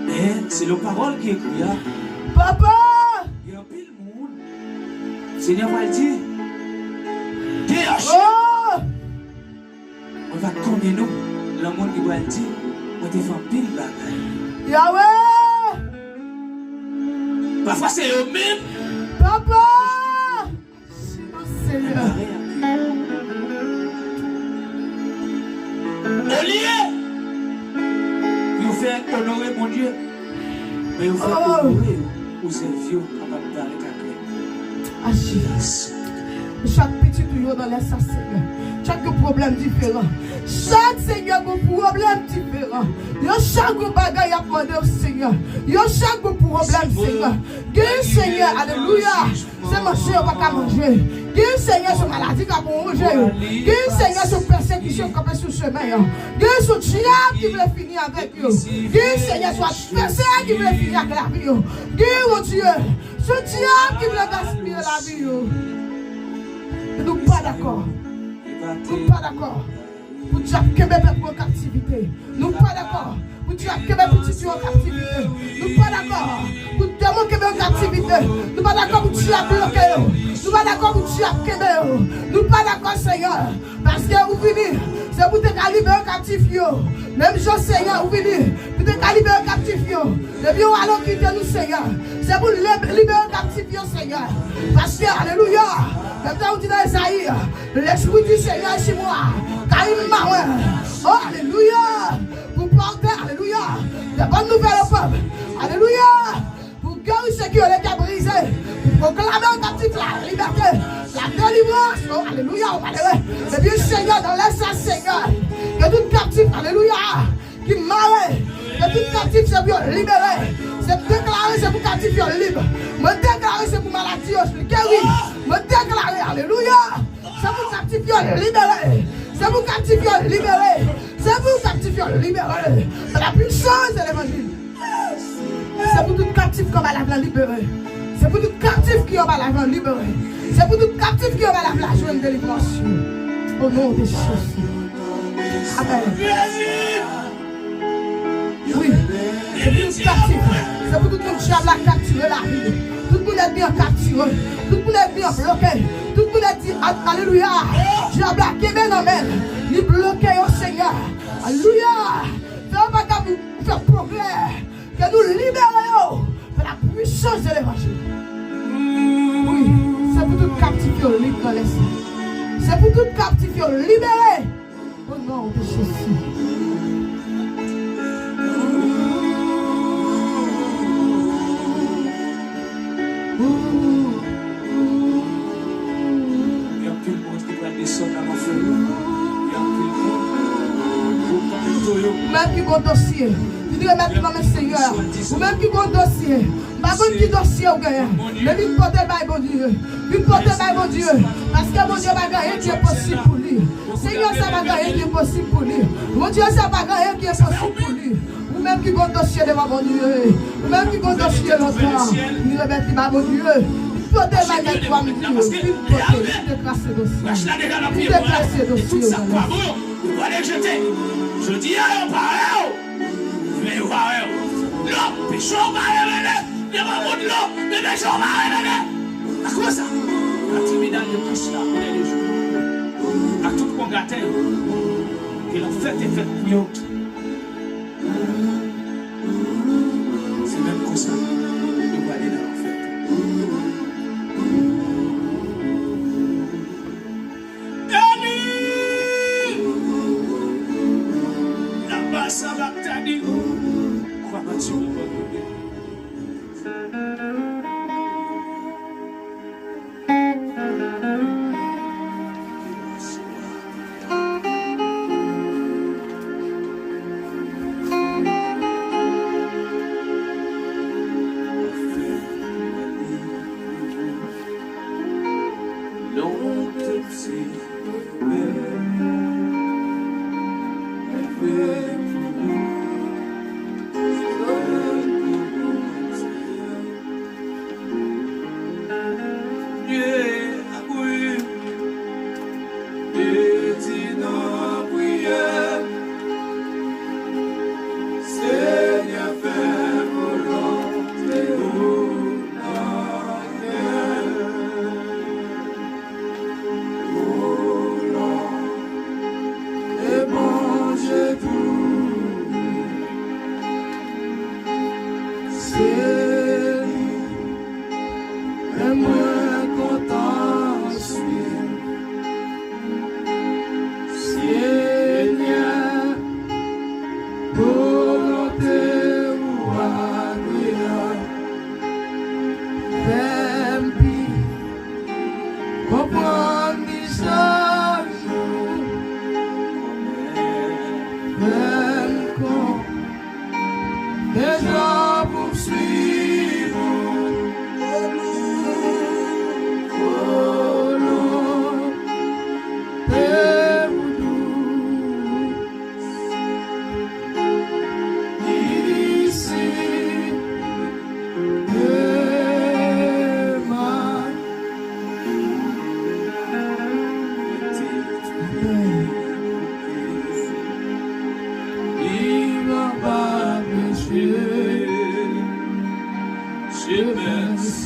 Men, selon pawòl ki ekri a, Papa! Gen anpil moun, Senyè pral di, D H. Oh! Mwen pa t konnen non, nan moun ki pral di, mwen te fè anpil bagay. Yawe! Pafwa se yo menm. Papa! Senyè. Olye pou yo fè onore Bondye, men yo fè onore yo pou zèv yo kapab parèt aklè. Aji. Chak pitit ou yo nan lè sa, Senyè. Chak gen pwoblèm diferan. Chak, Senyè, gen pwoblèm diferan. Yo chak gen bagay y ap mande w, Senyè. Yo chak gon pwoblèm, Senyè. Gen, Senyè, alelouya, se manje yo pa ka manje. Gen, Senyè, se maladi k ap wonje yo. Gen, Senyè, se pèsekisyon k kanpe sou chemen yo. Gen, se dyab ki vle fini avèk yo. Gen, Senyè, se advèsè ki vle fini ak lavi yo. Gen, Bondye, se dyab ki vle gaspiye lavi yo. E nou pa dakò. Nou pa dakò pou dyab kenbe pèp ou an kaptivite. Nou pa dakò pou dyab kenbe pitit yo an kaptivite. Nou pa dakò pou demon kenbe yo an kaptivite. Nou pa dakò pou dyab bloke yo. Nou pa dakò pou dyab kenbe yo. Nou pa dakò, Senyè, paske ou vini, se pou te ka libere kaptif yo. Menm jan, Senyè, ou vini pou te ka libere kaptif yo. Depi yo ale, ou kite nou, Senyè, se pou lib-, libere kaptif yo, Senyè. Paske, alelouya, menm jan ou di nan Ezayi, L'Esprit du Seigneur est sur moi, car il m'a oint. Oh, alelouya. Pou pòte, alelouya, de bonnes nouvelles aux pauvres. Alelouya. Pou geri seki yo lete brize. Pou pwoklame o kaptif la libète, la delivrans. Oh, alelouya, o malere. Ebyen, Senyè, nan lè sa, Senyè, ke tout kaptif, alelouya, ki mare, ke tout kaptif se pou yo libere. Se deklare se pou kaptif yo lib. Mwen deklare se pou maladi yo geri. Mwen deklare, alelouya, se pou kaptif yo libere. Se pou kaptif yo libere. Se pou kaptif yo libere. Par la puissance de l'évangile. Se pou tout kaptif ki anba lavi la libere. Se pou tout kaptif ki anba lavi la libere. Se pou tout kaptif ki anba lavi la jwenn delivrans yo. O non de Jezi. Amèn. Wi. Se pou tout kaptif. Se pou tout moun dyab la kaptive lavi yo. Tout moun ènmi an kaptive. Tout moun ènmi an bloke. Tout moun ènmi an, alelouya, dyab la kenbe nan men l. Li bloke yo, Senyè. Alelouya. Fè yo pa ka pou fè pwoglè. Ke nou libere yo par la puissance de l'évangile. Wi, se pou tout kaptif yo lib nan lèspri. Se pou tout kaptif yo libere. O non de Jezi. Gen anpil moun ki pral desann nan lanfè. Gen anpil moun pou pa pito yo. Ou menm ki gon dosye, vin remèt li nan men Senyè. Ou menm ki gon dosye, m pa konn ki dosye ou genyen, men vin pote l bay Bondye. Vin pote l bay Bondye. Paske Bondye pa gen anyen ki enposib pou li. Senyè, sa pa gen anyen ki enposib pou li. Bondye, sa pa gen anyen ki enposib pou li. Ou menm ki gon dosye devan Bondye, ou menm ki gon dosye lontan, vin remèt li ba Bondye. Vin pote l bay mèt ou a, vin pote l, vin deklase dosye. Vin deklase dosye yo nan lèspri. Yo pral rejte. Jodi a, yo pa wè w. Men yo pa wè w. Lò, peche w pa revele. Devan moun lò, men peche w pa revele. Akoz sa, nan tribinal de Kris la pou dènye jou, ak tout kongatè yo, ke lanfè te fèt pou yo. Se menm konsa, yo prale nan lanfè tou. Dani! Laba sabakhtani! Kwa batime abandone.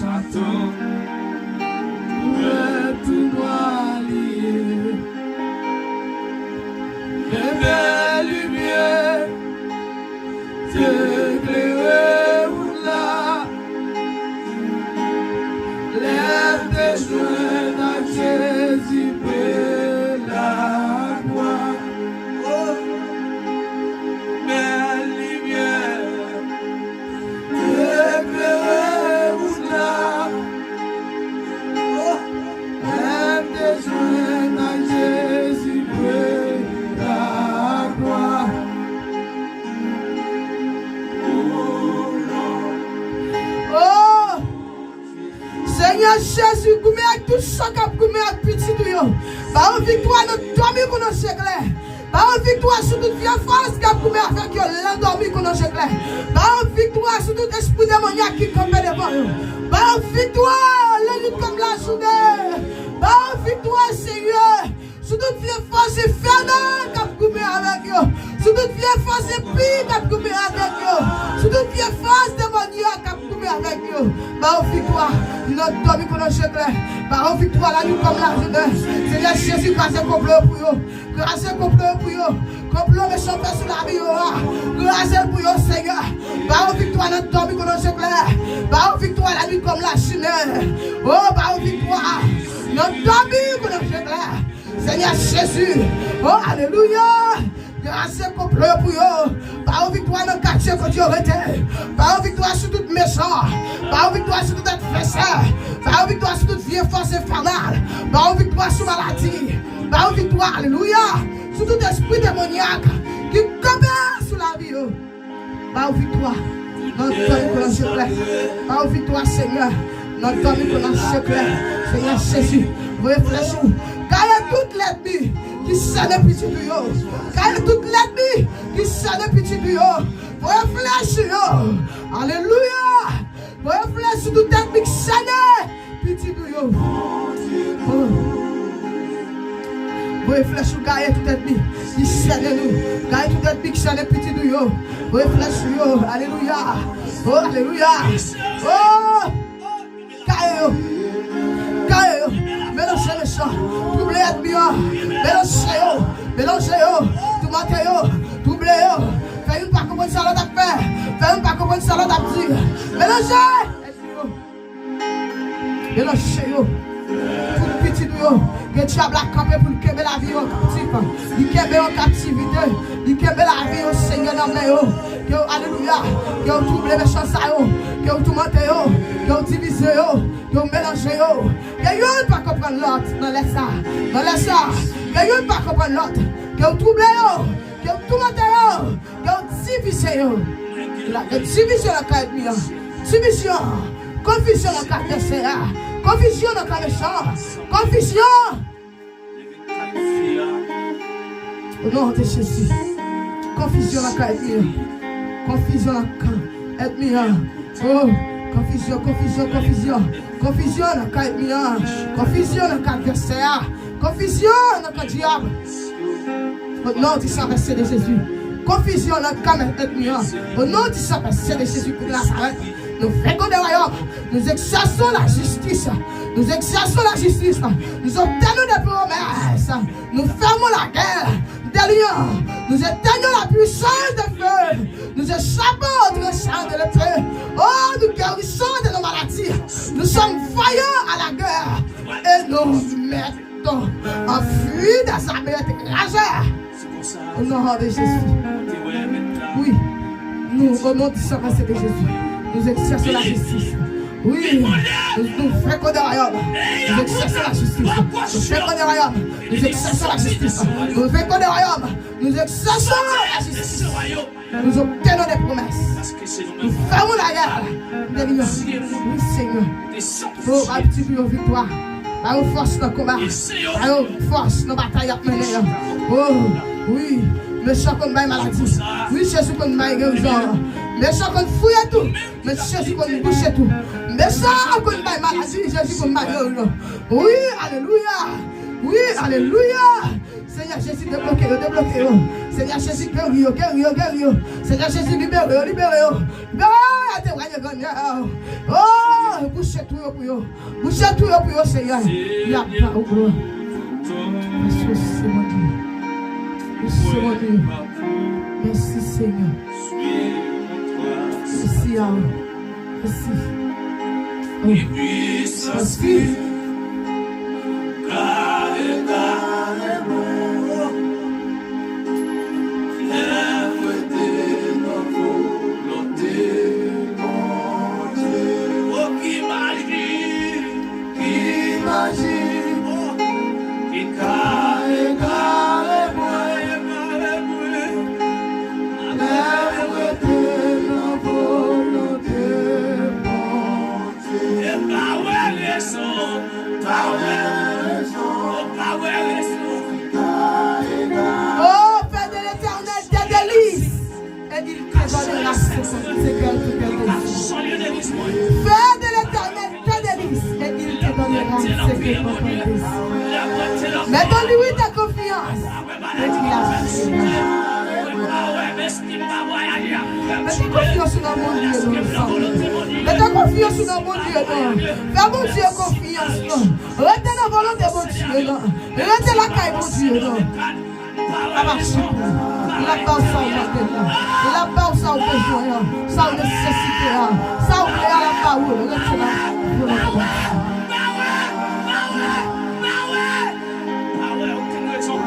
Atann, pou wè tou nwa li ye. Kenbe limyè te klere wout la. Lè m te jwenn ak Jezi pre lakwa. Oh, bèl limyè te klere wout la. Oh, lè m te jwenn ak Jezi pre lakwa. Oh, Senyè Jezi, goumen ak tout sa k ap goumen ak pitit ou yo. Ba yo viktwa nan dòmi kou nan seklè. Ba yo viktwa sou tout vye fòs k ap goumen avèk yo nan dòmi kou nan seklè. Ba yo viktwa sou tout espri demonyak ki kanpe devan yo. Ba yo viktwa lannwit kòm lajounen. Ba yo viktwa, Senyè, sou tout vye fòs enfènal k ap goumen avèk yo, sou tout vye fòs enpi k ap goumen avèk yo, sou tout vye fòs demonyak k ap goumen avèk yo. Ba yo viktwa nan dòmi kou nan seklè. Ba yo viktwa lannwit kòm lajounen. Senyè Jezi, kraze konplo yo pou yo. Kraze konplo yo pou yo. Konplo mechan fè sou lavi yo a, kraze l pou yo, Senyè. Ba yo viktwa nan dòmi kou nan seklè. Ba yo viktwa lannwit kòm lajounen. O, ba yo viktwa nan dòmi kou nan seklè. Senyè Jezi. O, alelouya. Kraze konplo yo pou yo. Ba yo viktwa nan katye kote yo rete. Ba yo viktwa sou tout mechan. Ba yo viktwa sou tout advèsè. Ba yo viktwa sou tout vye fòs enfènal. Ba yo viktwa sou maladi. Ba yo viktwa, alelouya, sou tout espri demonyak ki kanpe sou lavi yo. Ba yo viktwa nan dòmi kou nan seklè. Ba yo viktwa, Senyè, nan dòmi kou nan seklè. Senyè Jezi, voye flèch ou. Gaye tout lènmi ki sènen pitit ou yo. Gaye tout lènmi ki sènen pitit ou yo. Voye flèch ou yo. Alelouya. Voye flèch sou tout lènmi ki sènen pitit ou yo. Oh. Voye flèch ou gaye tout lènmi ki sènen nou. Gaye tout lènmi ki sènen pitit ou yo. Voye flèch ou yo. Alelouya. Oh, alelouya. Oh. Gaye yo. Gaye yo. Melanje mechan. Twouble lènmi an. Melanje yo. Melanje yo. Toumante yo. Twouble yo. Fè youn pa konprann sa lòt ap fè. Fè youn pa konprann sa lòt ap di. Melanje. Melanje yo. Tout pitit ou yo. Gen dyab la kanpe pou l kenbe lavi yo an kaptif. Li kenbe yo an kaptivite. Li kenbe lavi yo, Senyè, nan men yo. Ke w, alelouya. Ke w twouble mechan sa yo. Ke w toumante yo. Ke w divize yo. Ke w melanje yo. Ke youn pa konprann lòt nan lè sa. Nan lè sa. Ke youn pa konprann lòt. Ke w twouble yo. Ke w toumante yo. Ke w divize yo. Lage divizyon nan kay ènmi an. Divizyon. Konfizyon nan kay advèsè a. Konfizyon nan kay mechan. Konfizyon. O non de Jezi. Konfizyon nan kay ènmi an. Konfizyon nan kay ènmi an. Oh, konfizyon, konfizyon, konfizyon. Konfizyon nan kay ènmi an. Konfizyon nan kay advèsè a. Konfizyon nan kay dyab. O non di san vèse de Jezi. Konfizyon nan kay ènmi an. O non di san vèse de Jezi de Nazarèt. Nous vainquons des royaumes. Nous exerçons la justice. Nous exerçons la justice. Nous obtenons des promesses. Nous fermons la guerre des lions. Nous éteignons la puissance de feu. Nous échappons au tranchant de l'épée. Oh, nous guérissons de nos maladies. Nous sommes vaillants à la guerre. Et nous mettons en fuite des armées étrangères. Au nom de Jésus. Oui. Nous, au nom du sang précieux de Jésus, nous exerçons la justice. Oui, nous, nous vainquons des royaumes. Nous exerçons la justice. Nous vainquons des royaumes. Nous exerçons la justice. Nous vainquons des royaumes. Nous exerçons la justice. Nous obtenons des promesses. Nous fermons la guerre des lions. Oui, Seigneur. Oh, ba pitit ou yo viktwa. Ba yo fòs nan konba. Ba yo fòs nan batay y ap mennen an. Oh, wi. Mechan konn bay maladi. Wi, Jezi konn bay gerizon. Mechan konn fouye tou. Men Jezi konn bouche tou. Mechan konn bay maladi. Jezi konn bay gerizon. Wi, alelouya. Wi, alelouya. Senyè Jezi, debloke yo, debloke yo. Senyè Jezi, geri yo, geri yo, geri yo. Senyè Jezi, libere yo, libere yo. Libere yo, y a temwanye grannyè. Oh, bouche twou yo pou yo. Bouche twou yo pou yo, Senyè. Y ap ba ou glwa. Paske ou se Bondye. Ou se Bondye. Mèsi, Senyè. Mèsi, Yahweh. Mèsi. Oh. Mèsi. Ki maji ki ka egare mwen, egare mwen. Lè m rete nan volonte Bondye. E pa wè rezon, pa wè rezon, pa wè rezon. Oh, fais de l'Éternel tes délices. Et il te donnera ce que tu te délices. Fais de l'Éternel tes délices, et il te donnera ce que tu te délices. Mets en lui ta confiance, et il agira. Mete konfyans ou nan Bondye, non, zanmi. Mete konfyans ou nan Bondye, non. Fè Bondye konfyans, non. Rete nan volonte Bondye, non. Rete lakay Bondye, non. L ap aji pou ou. L ap ba w sa w mande l la. L ap ba w sa w bezwen an, sa w nesesite a, sa w vle a, l ap ba ou l. Rete nan volonte Bondye. Pa wè, pa wè, pa wè okenn rezon.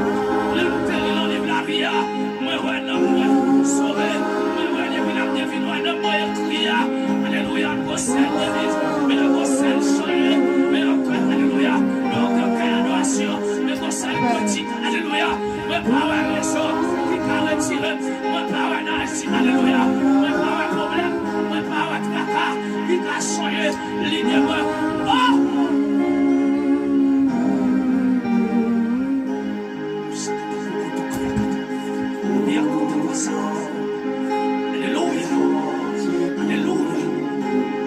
Lè nou te li nan liv lavi a, mwen wè nanm mwen sove. Mwen wè depi l ap devin wè nanm mwen ekri a. Alelouya, gon sèl deviz, men gon sèl chante, men yon kè, alelouya, men yon kè adorasyon, men gon sèl kantik. Alelouya. Mwen pa wè rezon ki ka retire m. Mwen pa wè danger. Alelouya. Mwen pa wè pwoblèm. Mwen pa wè traka ki ka sonye lide mwen. Oh! Alelouya. Alelouya.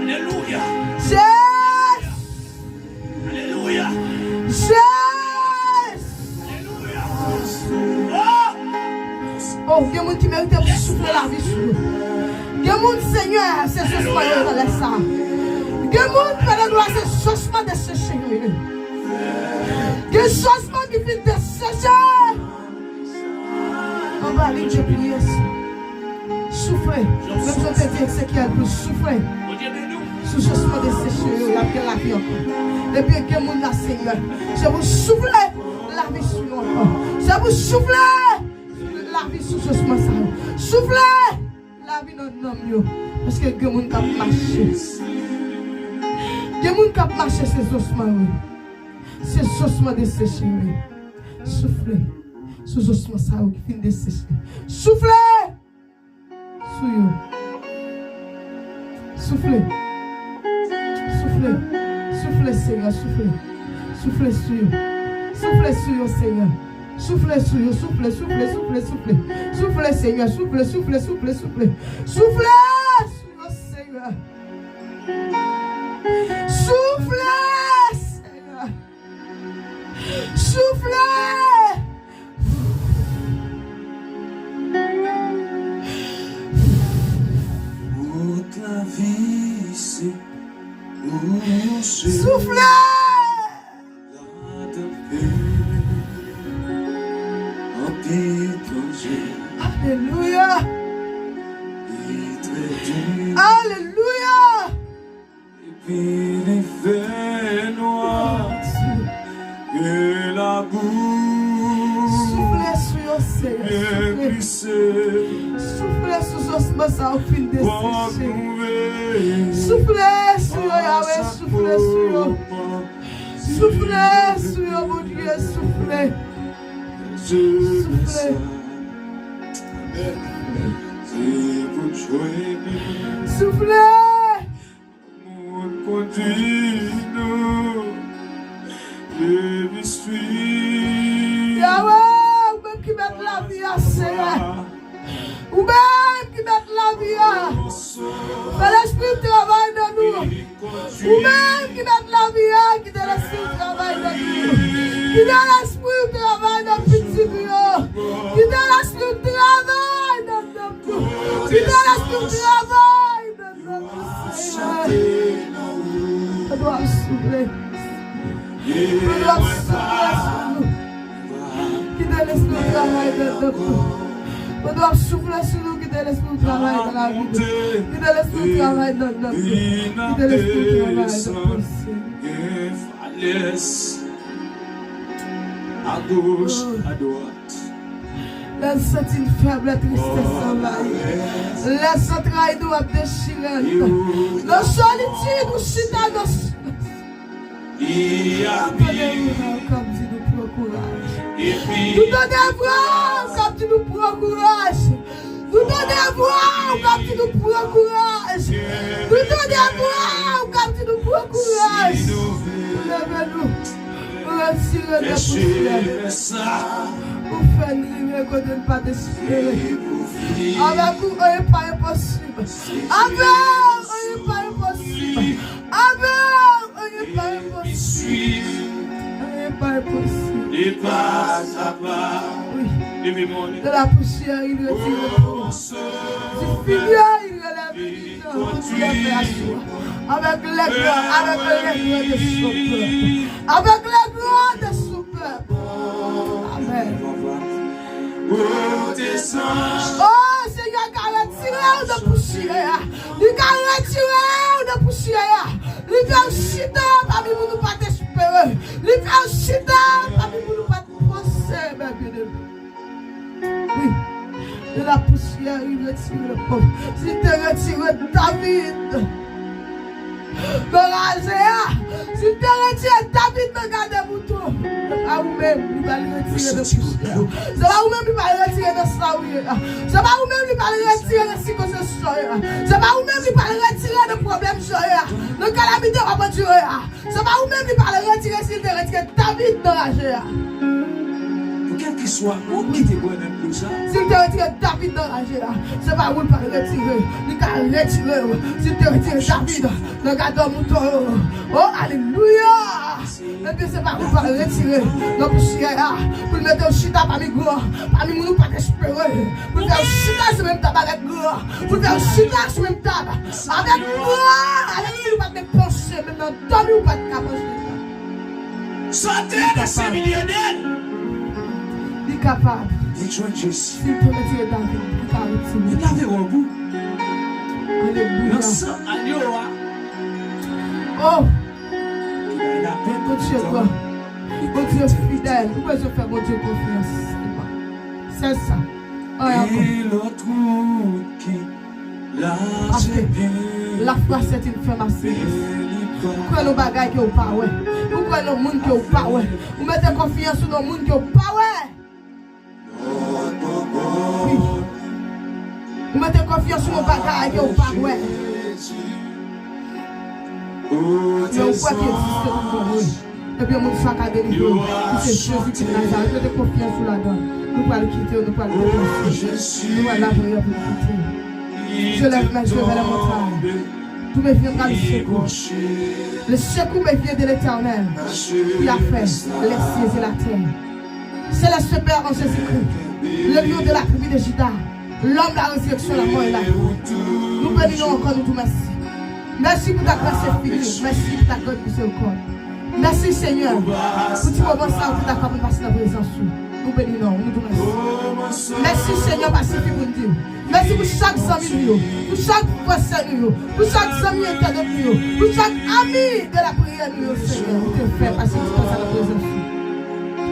Alelouya. Jezi! Alelouya. Jezi! Alelouya. Oh! Oh, gen moun ki merite pou soufle lavi sou yo. Gen moun, Senyè, se sosman yo nan lè sa. Gen moun, pèlen glwa, se sosman deseche yo ye. Gen sosman ki fin deseche. Anba li, Dye priye. Soufle. Menm jan w te di Ezekyèl pou soufle sou sosman deseche yo, y ap gen lavi ankò. Ebyen, gen moun la, Senyè, se pou soufle lavi sou yo ankò. Se pou soufle lavi sou sosman sa yo. Soufle lavi nan nanm yo. Paske gen moun k ap mache. Gen moun k ap mache, se sosman yo ye. Se sosman deseche yo ye. Soufle sou sosman sa yo ki fin deseche. Soufle sou yo. Soufle. Soufle. Soufle, Senyè, soufle. Soufle sou yo. Soufle sou yo, Senyè. Soufle sou yo, soufle, soufle, soufle, soufle. Soufle, Senyè, soufle, soufle, soufle, soufle. Soufle sou yo, Senyè. Soufle, Senyè. Soufle! Wout lavi se ou, se soufle! Ladan pè, anpil danje. Alelouya! Li trè di. Alelouya! Epi li fè nwa ke labou. Soufle sou yo, Senyè, soufle. Glise. Soufle sou sosman sa yo fin deseche. Soufle sou yo, Yahweh, soufle sou yo. Soufle sou yo, Bondye, soufle. Soufle. Soufle. Moun kondui nou, Yahweh, ou menm ki mèt lavi a, Senyè. Ou menm ki mèt lavi a. Fè Lespri w travay nan nou. Ou menm ki mèt lavi a, kite Lespri w travay nan nou. Kite Lespri w travay nan pitit Kite lespri w travay nan non Senyè. Mande w ap soufle. Mande w ap soufle sou nou. Kite lespri w travay nan non nou. Mande w ap soufle sou nou. Kite lespri w travay nan lavi nou. Kite lespri w travay nan non nou. Kite lespri w travay nan non nou Senyè. Agoch, adwat. Lè n santi n fèb, lè tristès anvayi. Lè zantray nou ap dechire n. Nan solitid, ou chita nan silans. Nou tande vwa w k ap di nou pran kouraj. Nou tande vwa w k ap di nou pran kouraj. Nou tande vwa w k ap di nou pran kouraj. Nou tande vwa w k ap di nou pran kouraj. Nou leve nou. Ou retire n nan pousyè. Ou fè n rive kote n pa t espere. Avèk ou, anyen pa enposib. Avèk ou, anyen pa enposib. Avèk ou, anyen pa enposib. Anyen pa enposib. Wi. De la poussière, il retire le pauvre. Du fumier, il relève le Avèk lèg nwa, avèk lèg nwa de son pèp. Avèk lèg nwa de son pèp. Amèn. O Senyè, ka retire w nan pousyè a. Li ka retire w nan pousyè a. Li fè w chita pami moun ou pa t espere. Li fè w chita pami moun ou pa t panse, mè byeneme. Wi. De la poussière, il retire le pauvre. Si l te retire David nan raje a, si l te retire David nan gade mouton, se pa ou menm li pral retire nan pousyè a. Se pa ou menm li pral retire nan sa ou ye a. Se pa ou menm li pral retire nan sikonstans sa ou ye a. Se pa ou menm li pral retire nan pwoblèm sa ou ye a. Nan kalamite w ap andire a. Se pa ou menm li pral retire si l te retire David nan raje a. Pou kèlkeswa moun ki te pran nan dlo sa. Si l te retire David nan raje a, se pa ou l pral retire. Li ka retire w. Si l te retire David nan gade mouton yo. O, alelouya! Ebyen, se pa ou l pral retire nan pousyè a. Pou l mete w chita pami gran, pami moun ou pa t espere. Pou l fè w chita sou menm tab avèk gran. Pou l fè w chita sou menm tab avèk gran. Avèk moun ou pa t menm panse, menm nan dòmi ou pa t ka panse sa. Sòti nan se milye de l. Li kapab. Li jwenn Jezi. Si l te retire David, li ka retire. Li lave wòb ou. Alelouya. Nan san agno a. Oh! Bondye gran. Bondye fidèl. Ou bezwen fè Bondye konfyans. Se sa. Anyen ankò. E lòt wout ki Paske la foi c'est une ferme assurance. Ou kwè nan bagay ke w pa wè. Ou kwè nan moun ke w pa wè. Ou mete konfyans ou nan moun ke w pa wè. Wi. Ou mete konfyans ou nan bagay ke w pa wè. Men ou kwè ki egziste pou mwen. Ebyen, moun sa ka delivre w. Ki se Jezi ki Nazarèt. Mete konfyans ou ladan l. Nou pral kite w, nou pral deplase. Nou pral lapriyè pou nou kite w. Je lève mes yeux vers les montagnes. D'où me viendra le secours? Le secours me vient de l'Éternel, qui a fait les cieux et la terre. Céleste Père en Jésus-Christ, le lion de la tribu de Juda, l'homme, la résurrection, la mort et la vie. Nou beni non ankò, nou di w mèsi. Mèsi pou ta gras enfini, mèsi pou ta grande miséricorde. Mèsi, Senyè, pou ti moman sa ou te ta kapab pase nan prezans ou. Nou beni non, nou di w mèsi. Mèsi, Senyè, pa sifi pou n di w. Mèsi pou chak zanmi nou yo, pou chak frè sè nou yo, pou chak zanmi entènot nou yo, pou chak ami de la priyè nou yo, Senyè, ou te fè pase ti tan sa nan prezans ou.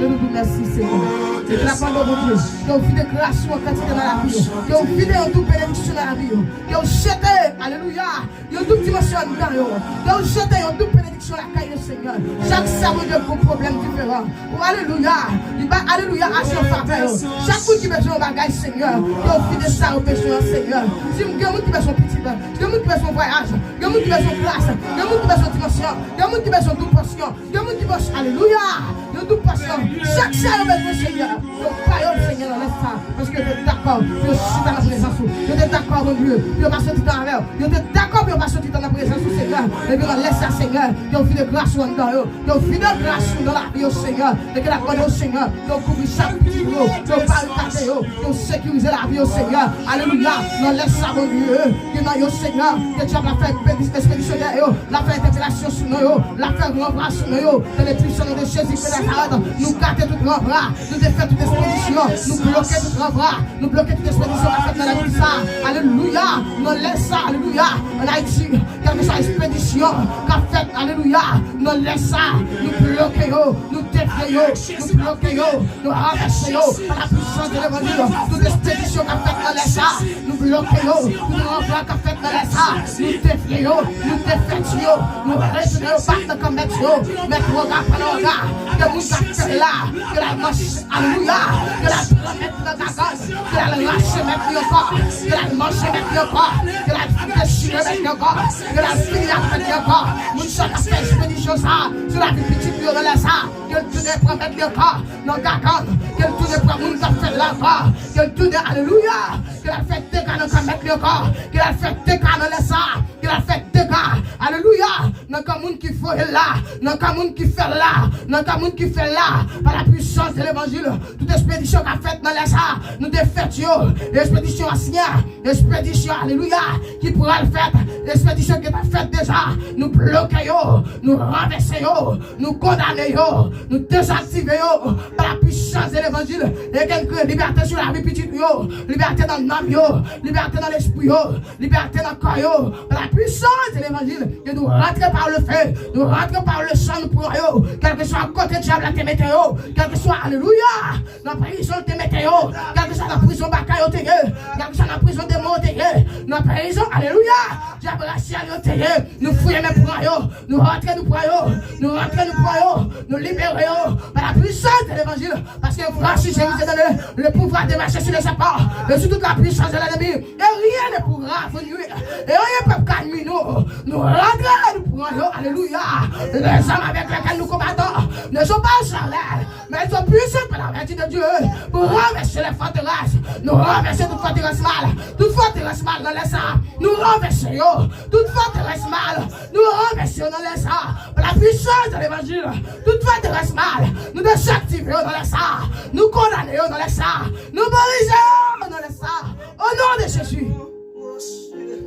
Nou di w mèsi, Senyè. E ke la grandè, Bondye, ke w vide gras ou an kantite nan lavi yo, ke w vide yon doub benediksyon nan lavi yo, ke w jete, alelouya, yon doub dimansyon anndan yo. Ke w jete yon doub benediksyon lakay yo, Senyè. Chak sa, Bondye, gon pwoblèm diferan. O, alelouya. Li ba, alelouya, aji an favè yo. Chak moun ki bezwen yon bagay, Senyè, ke w vide sa yo bezwen an, Senyè. Si gen moun ki bezwen pitit, gen moun ki bezwen vwayaj, gen moun ki bezwen gras, gen moun ki bezwen dimansyon, gen moun ki bezwen doub pòsyon, gen moun ki Pòch, alelouya. Yo tout pòch lan. Chak sa yo bezwen, Senyè, yo ba yo l, Senyè, nan lè sa. Paske yo te dakò pou yo chita nan prezans ou. Yo te dakò, Bondye, pou yo pase ti tan avè w. Yo te dakò pou yo pase ti tan nan prezans ou, Senyè. Epi nan lè sa, Senyè, yo vide gras ou anndan yo. Yo vide gras ou nan lavi yo, Senyè. E ke n ap mande w, Senyè, yo kouvri chak pitit yo. Yo barikade yo. Yo sekirize lavi yo, Senyè. Alelouya. Nan lè sa, Bondye, gen nan yo, Senyè, ke dyab la fè ekspedi-, ekspedisyonè yo. L ap fè entèpelasyon sou non yo. L ap fè ranvwa sou non yo. Nan le pwisan non de Jezi de Nazarèt, nou gate tout ranvwa. Nou defèt tout ekspedisyon. Nou bloke tout ranvwa. Nou bloke tout ekspedisyon k ap fèt nan lavi sa. Alelouya. Nan lè sa, alelouya. Ann Ayiti, kèlkeswa ekspedisyon k ap fèt, alelouya. Nan lè sa, nou bloke yo. Nou defye yo. Nou bloke yo. Nou ranvèse yo pa la pwisans de levanjil. Tout ekspedisyon k ap fèt nan lè sa, nou bloke yo. Tout ranvwa k ap fèt nan lè sa, nou defye yo. Nou defèt yo. Nou retounen yo bak nan kan mèt yo. Mèt wanga pran nan wanga. Ke moun k ap fè la, ke l al manje, alelouya. Ke l al pran mèt nan gagann. Ke l al rache mèt li ankò. Ke l al manje mèt li ankò. Ke l al dechire mèt li ankò. Ke l al fini ak mèt li ankò. Moun sa k ap fè ekspedisyon sa sou lavi pitit yo nan lè sa. Ke l tounen pran mèt li ankò nan gagann. Ke l tounen pran moun k ap fè l la ankò. Ke l tounen, alelouya. Ke l al fè dega nan kan mèt li ankò. Ke l al fè dega nan lè sa. Ke l al fè dega, alelouya, nan kan moun ki voye l la. Nan kan moun ki fè l la. Nan kan moun ki fè l la. Pa la pwisans de levanjil. Tout ekspedisyon k ap fèt nan lè sa, nou defèt yo. Ekspedisyon ansyen. Ekspedisyon, alelouya, ki pral fèt, ekspedisyon ki t ap fèt deja, nou bloke yo, nou ranvèse yo, nou kondane yo, nou dezaktive yo pa la pwisans de levanjil. E ke n kreye libète sou lavi pitit ou yo, libète nan nanm yo, libète nan lespri yo, libète nan kò yo pa la pwisans de levanjil. E nou rantre pa le fe, nou rantre pa le san, nou pran yo, kèlkeswa kote dyab la te mete yo, kèlkeswa, alelouya, nan prizon l te mete yo. Kèlkeswa nan prizon baka yo te ye. Kèlkeswa nan prizon demon yo te ye. Nan prizon, alelouya, dyab rasyal yo te ye. Nou fouye men pran yo. Nou rantre nou pran yo. Nou rantre nou pran yo. Nou libere yo. Pa la pwisans de levanjil. Paske franchi Jezi te done le pouvwa de mache sou le sèpan e sou tout la pwisans de lènmi. E rien ne pourra vous nuire. E anyen p ap ka nwi nou. Nou rantre nou pran yo. Alelouya. Lèzòm avèk lèkèl nou konbatan ne sont pas charnels, mais ils sont puissants par la vertu de Dieu pour renverser les forteresses. Nou ranvèse tout fòterès mal. Tout fòterès mal nan lè sa. Nou ranvèse yo. Tout fòterès mal. Nou ranvèse yo nan lè sa. Par la puissance de l'évangile. Tout fòterès mal. Nou dezaktive yo nan lè sa. Nou kondane yo nan lè sa. Nou brize yo nan lè sa. Au nom de Jésus.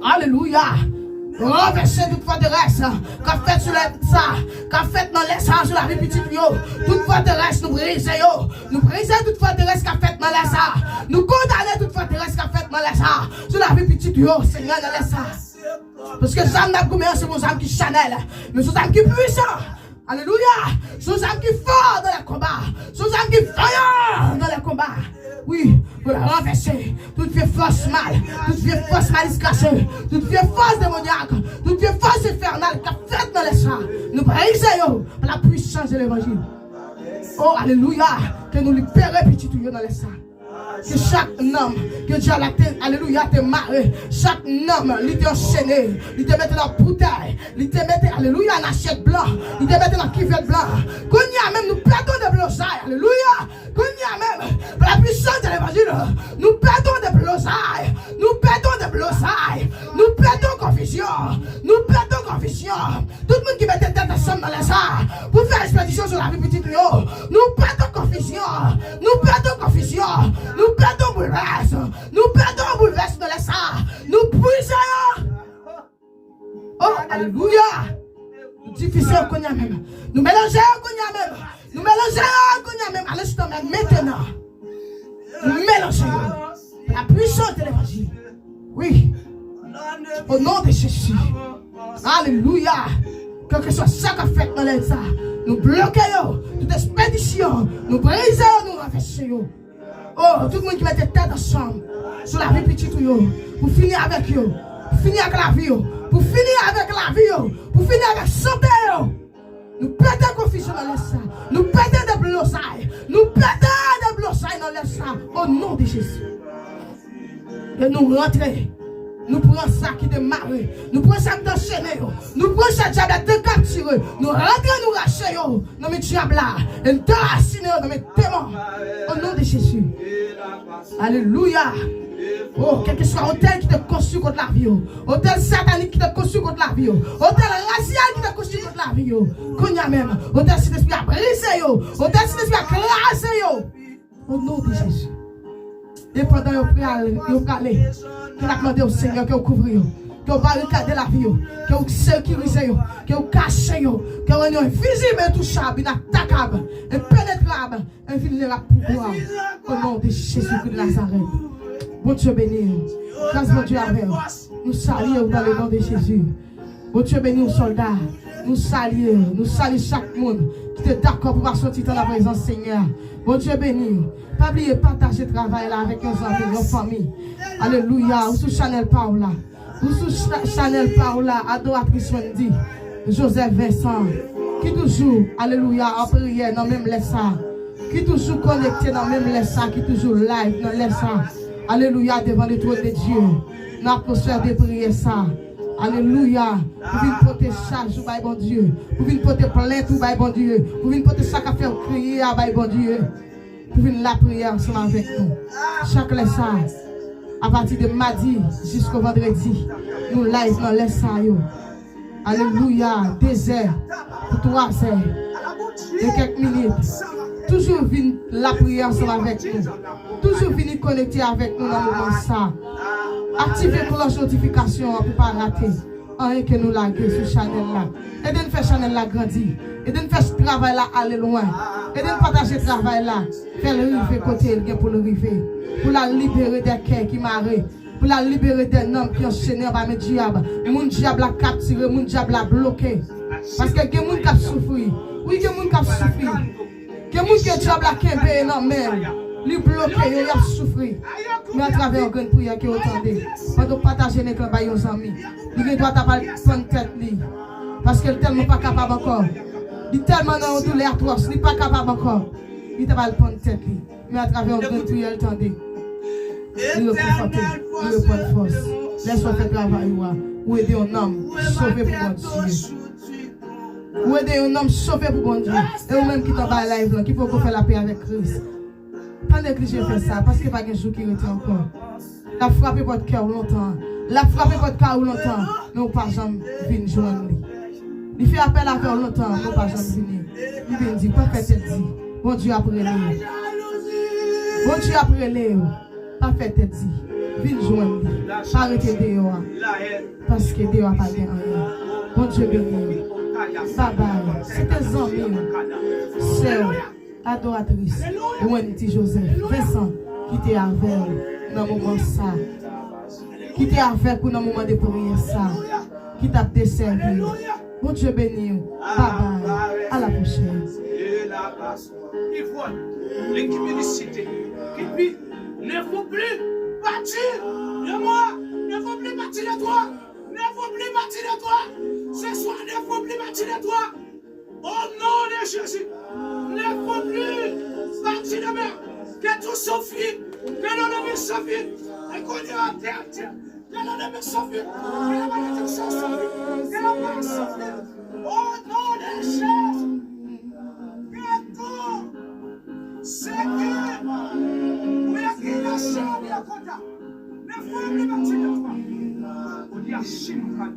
Alelouya. Ranvèse tout fòterès k ap fèt sou lè sa, k ap fèt nan lè sa sou lavi pitit yo. Tout fòterès, nou brize yo. Nou brize tout fòterès k ap fèt nan lè sa. Nou kondane tout fòterès k ap fèt nan lè sa sou lavi pitit yo, Senyè, nan lè sa. Paske zam n ap goumen an, se yon zam ki chanèl, men se yon zam ki pwisan. Alelouya! Se yon zam ki fò nan lè konba. Se yon zam ki vanyan nan lè konba. Wi, pou l ranvèse tout vye fòs mal, tout vye fòs malis kache, tout vye fòs demonyak, tout vye fòs enfènal k ap fèt nan lè sa. Nou brize yo pa la pwisans de levanjil. O, alelouya! Ke nou libere pitit ou yo nan lè sa. Ke chak nanm ke dyab la te, alelouya, te mare, chak nanm li te anchene, li te mete nan boutèy, li te mete, alelouya, nan asyèt blan, li te mete nan kivèt blan. Kounye a menm, nou pèdi deblozay, alelouya. Kounye a menm, pa la pwisans de levanjil, nou pèdi deblozay, nou pèdi deblozay, nou pèdi konfizyon, nou pèdi konfizyon. Tout moun ki mete tèt ansanm nan lè sa pou fè ekspedisyon sou lavi pitit nou yo, nou pèdi konfizyon, nou pèdi konfizyon, nou pèdi boulvès, nou pèdi boulvès nan lè sa, nou brize yo. O, alelouya! Nou divise yo kounye a menm. Nou melanje yo kounye a menm. Nou melanje yo kounye a menm. Alelouya, menm mentenan. Nou melanje yo. La pwisans de levanjil. Wi. O non de Jezi. Alelouya. Kèlkeswa sa k ap fèt nan lè sa, nou bloke yo. Tout ekspedisyon, nou brize yo, nou ranvèse yo. O, tout moun ki mete tèt ansanm sou lavi pitit ou yo, pou fini avèk yo, pou fini ak lavi yo, pou fini avèk lavi yo, pou fini avèk sante yo. Nou pèdi konfizyon nan lè sa. Nou pèdi deblozay. Nou pèdi deblozay nan lè sa. O non de Jezi. E nou rantre. Nou pran sa ki te mare. Nou pran sa ki te anchene yo. Nou pran sa dyab la te kaptire. Nou rantre, nou rache yo nan men dyab la. E nou derasine yo nan men demon. O non de Jezi. Alelouya. Oh, kèlkeswa otèl ki te konstwi kont lavi yo. Otèl satanik ki te konstwi kont lavi yo. Otèl rasyal ki te konstwi kont lavi yo. Kounye a menm, otèl Sentespri a brize yo. Otèl Sentespri a kraze yo. O non de Jezi. E pandan yo prale, yo prale, ke n ap mande w, Senyè, ke w kouvri yo, ke w barikade lavi yo, ke w sekirize yo, ke w kache yo, ke w rann yo envizib, entouchab, inatakab, enpenetrab, envilnerab pou glwa w. O non de Jezikri de Nazarèt. Bondye beni w. Gras Bondye avè w. Nou salye w dans le nom de Jésus. Bondye beni w, sòlda. Nou salye w. Nou salye chak moun ki te dakò pou pase yon ti tan nan prezans Senyè a. Bondye beni w. Pa bliye pataje travay la avèk yon zanmi, yon fanmi. Alelouya. Ou sou chanèl pa w la. Ou sou cha- chanèl pa w la, adoratris Wendy Joseph Vincent. Ki toujou, alelouya, an priyè nan menm lè sa. Ki toujou konekte nan menm lè sa, ki toujou live nan lè sa. Alelouya, devan le trône de Dieu. Nan atmosfè de priyè sa. Alelouya. Pou vin pote chaj ou bay Bondye. Pou vin pote plent ou bay Bondye. Pou vin pote sa k ap fè w kriye a bay Bondye. Pou vin lapriyè ansanm avèk nou. Chak lè sa, apati de madi jisko vandredi, nou live nan lè sa yo. Alelouya, de zè pou twa zè e kèk minit. Toujou vin lapriyè ansanm avèk nou. Toujou vini konekte avèk nou nan moman sa. Aktive klòch notifikasyon an pou pa rate anyen ke nou lage sou chanèl la. Ede n fè chanèl la grandi. Ede n fè travay la ale lwen. Ede n pataje travay la. Fè l rive kote l gen pou l rive. Pou l al libere de kè ki mare. Pou l al libere de nanm ki anchene anba men dyab. Moun dyab la kaptire, moun dyab la bloke. Paske gen moun k ap soufri. Wi, gen moun k ap soufri. Gen moun ke dyab la kenbe nan men l. Li bloke yo, y ap soufri. Men atravè yon grenn priyè ke yo tande, pandan w pataje link lan bay yon zanmi, li gen dwa ta pral pann tèt li. Paske l tèlman pa kapab ankò. Li tèlman nan yon doulè atwòs, li pa kapab ankò. Li ta pral pann tèt li. Men atravè yon grenn priyè l tande, li rekonfòte, li reprann fòs. Lè sa w fè travay ou a, ou ede yon nanm sove pou Bondye. Ou ede yon nonm sove pou Bondye. E ou menm ki t anba live lan, ki poko fè lapè avèk Kris, pa neglije fè sa, paske pa gen jou ki rete ankò. L ap frape pòt kè w lontan. L ap frape pòt kay ou lontan, men ou pa janm vin jwenn li. Li fè apèl avè w lontan, men ou pa janm vini. Li vin di, pa fè tèt di. Bondye ap rele w. Bondye ap rele w. Pa fè tèt di. Vin jwenn li. Pa rete deyò a. Paske deyò a pa gen anyen. Bondye beni w. Babay. Se te zanmi w, sè w, adoratris Wendy Joseph Vincent ki te avè w nan moman sa. Ki te avèk ou nan moman de priyè sa. Ki t ap desèvi w. Bondye beni w. Babay. A la pwochèn. Ivwàn, lekip ilisite, kipi, ne faut plus partir de moi, ne faut plus partir de toi, ne faut plus partir de toi, ce soir, ne faut plus partir de toi, au nom de Jésus, ne faut plus partir de moi, que tout s'enfuit, que l'ennemi s'enfuit, et qu'on ira à terre, que l'ennemi s'enfuit, que la malédiction s'enfuit, que la mort s'enfuit, au nom de Jésus. Seke, ou ekri nan chan li an konta. Ne faut plus partir de toi. Ou di a chim kan.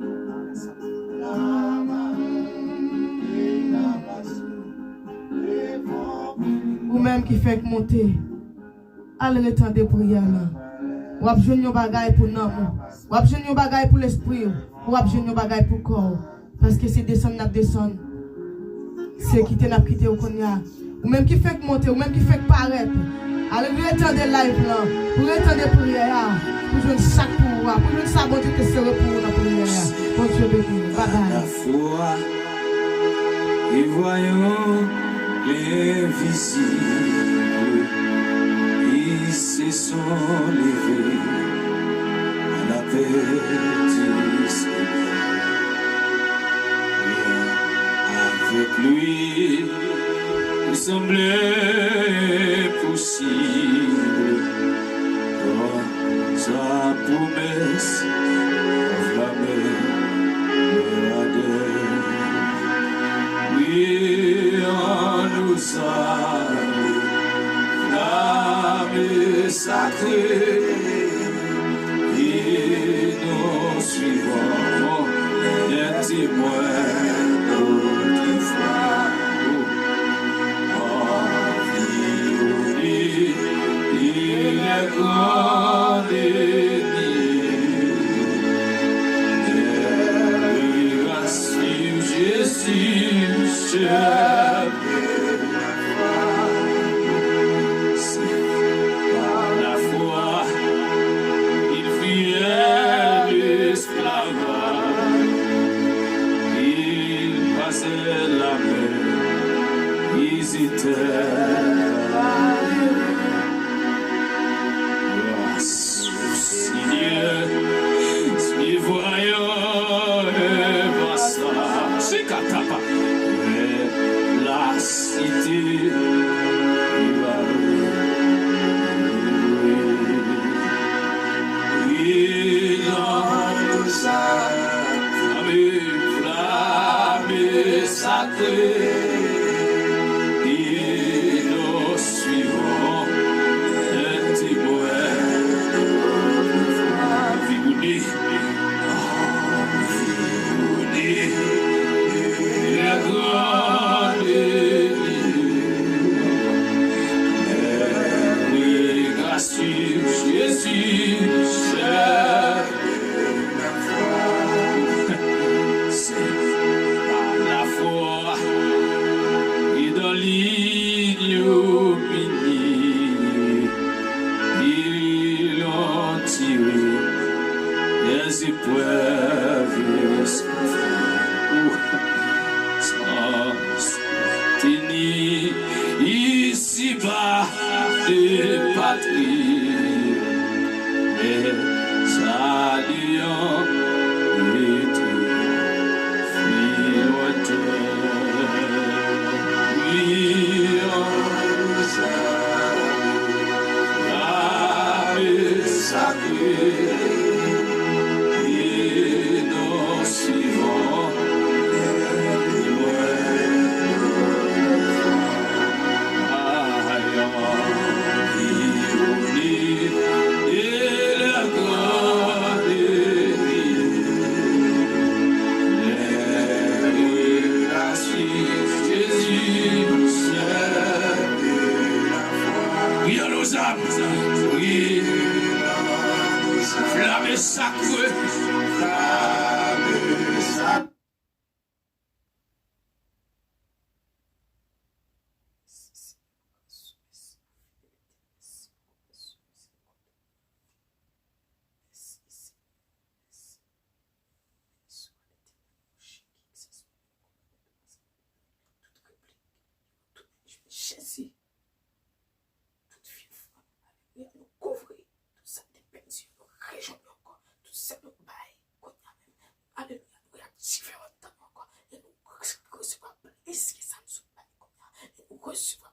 Ou menm ki fèk monte, al retande priyè lan. W ap jwenn yon bagay pou nanm ou. W ap jwenn yon bagay pou lespri w. W ap jwenn yon bagay pou kò w. Paske se desann n ap desann. Se kite n ap kite w kounye a. Ou menm ki fenk monte, ou menm ki fenk parèt, al retande live lan, pou retande priyè a, pou jwenn sa k pou ou a, pou jwenn sa Bondye te sere pou ou nan priyè a. Bondye beni w. Babay. La foi et voyant l'invisible, ils se sont levés à l'appel du Seigneur. Avec lui, tout semble possible, comme sa promesse Mwen otrefwa, oh, anviwone, il est grand ennemi. Ère grâce sur Jésus, chef de la foi. C'est par la foi, il fut élevé. Esclavage, il passait la mer, ils étaient grâce au Seigneur, suivant le passage, c'est catapa, la cité, flamme sacrée, et nous suivons un témoin. Environné, environné, la grande lumière, grâce sur Jésus, seul. C'est par la foi et dans l'ignominie, ils l'ont tiré des épreuves sans tenir ici-bas de patrie, mais saluant l'Éternel. Priye nan zam. Priye nan zam. Flamme sacrée. Flamme sacrée. Mèsi, Senyè, pou grasou, mèsi pou fidelite, mèsi pou mizerikòd. Mèsi, Senyè, mèsi. Mèsi, Etènèl, pou chèn ki egziste, pou kòmandman, pou tout replik, pou tout Jezi. Tout vye fwa, alelouya, nou kouvri tout sa k te pèdi, nou rejwenn yo ankò, tout sa nou bay kounye a menm, alelouya, nou reaktive yo antan nou ankò, e nou resevwa plis ke sa nou sot bay kounye a, e nou resevwa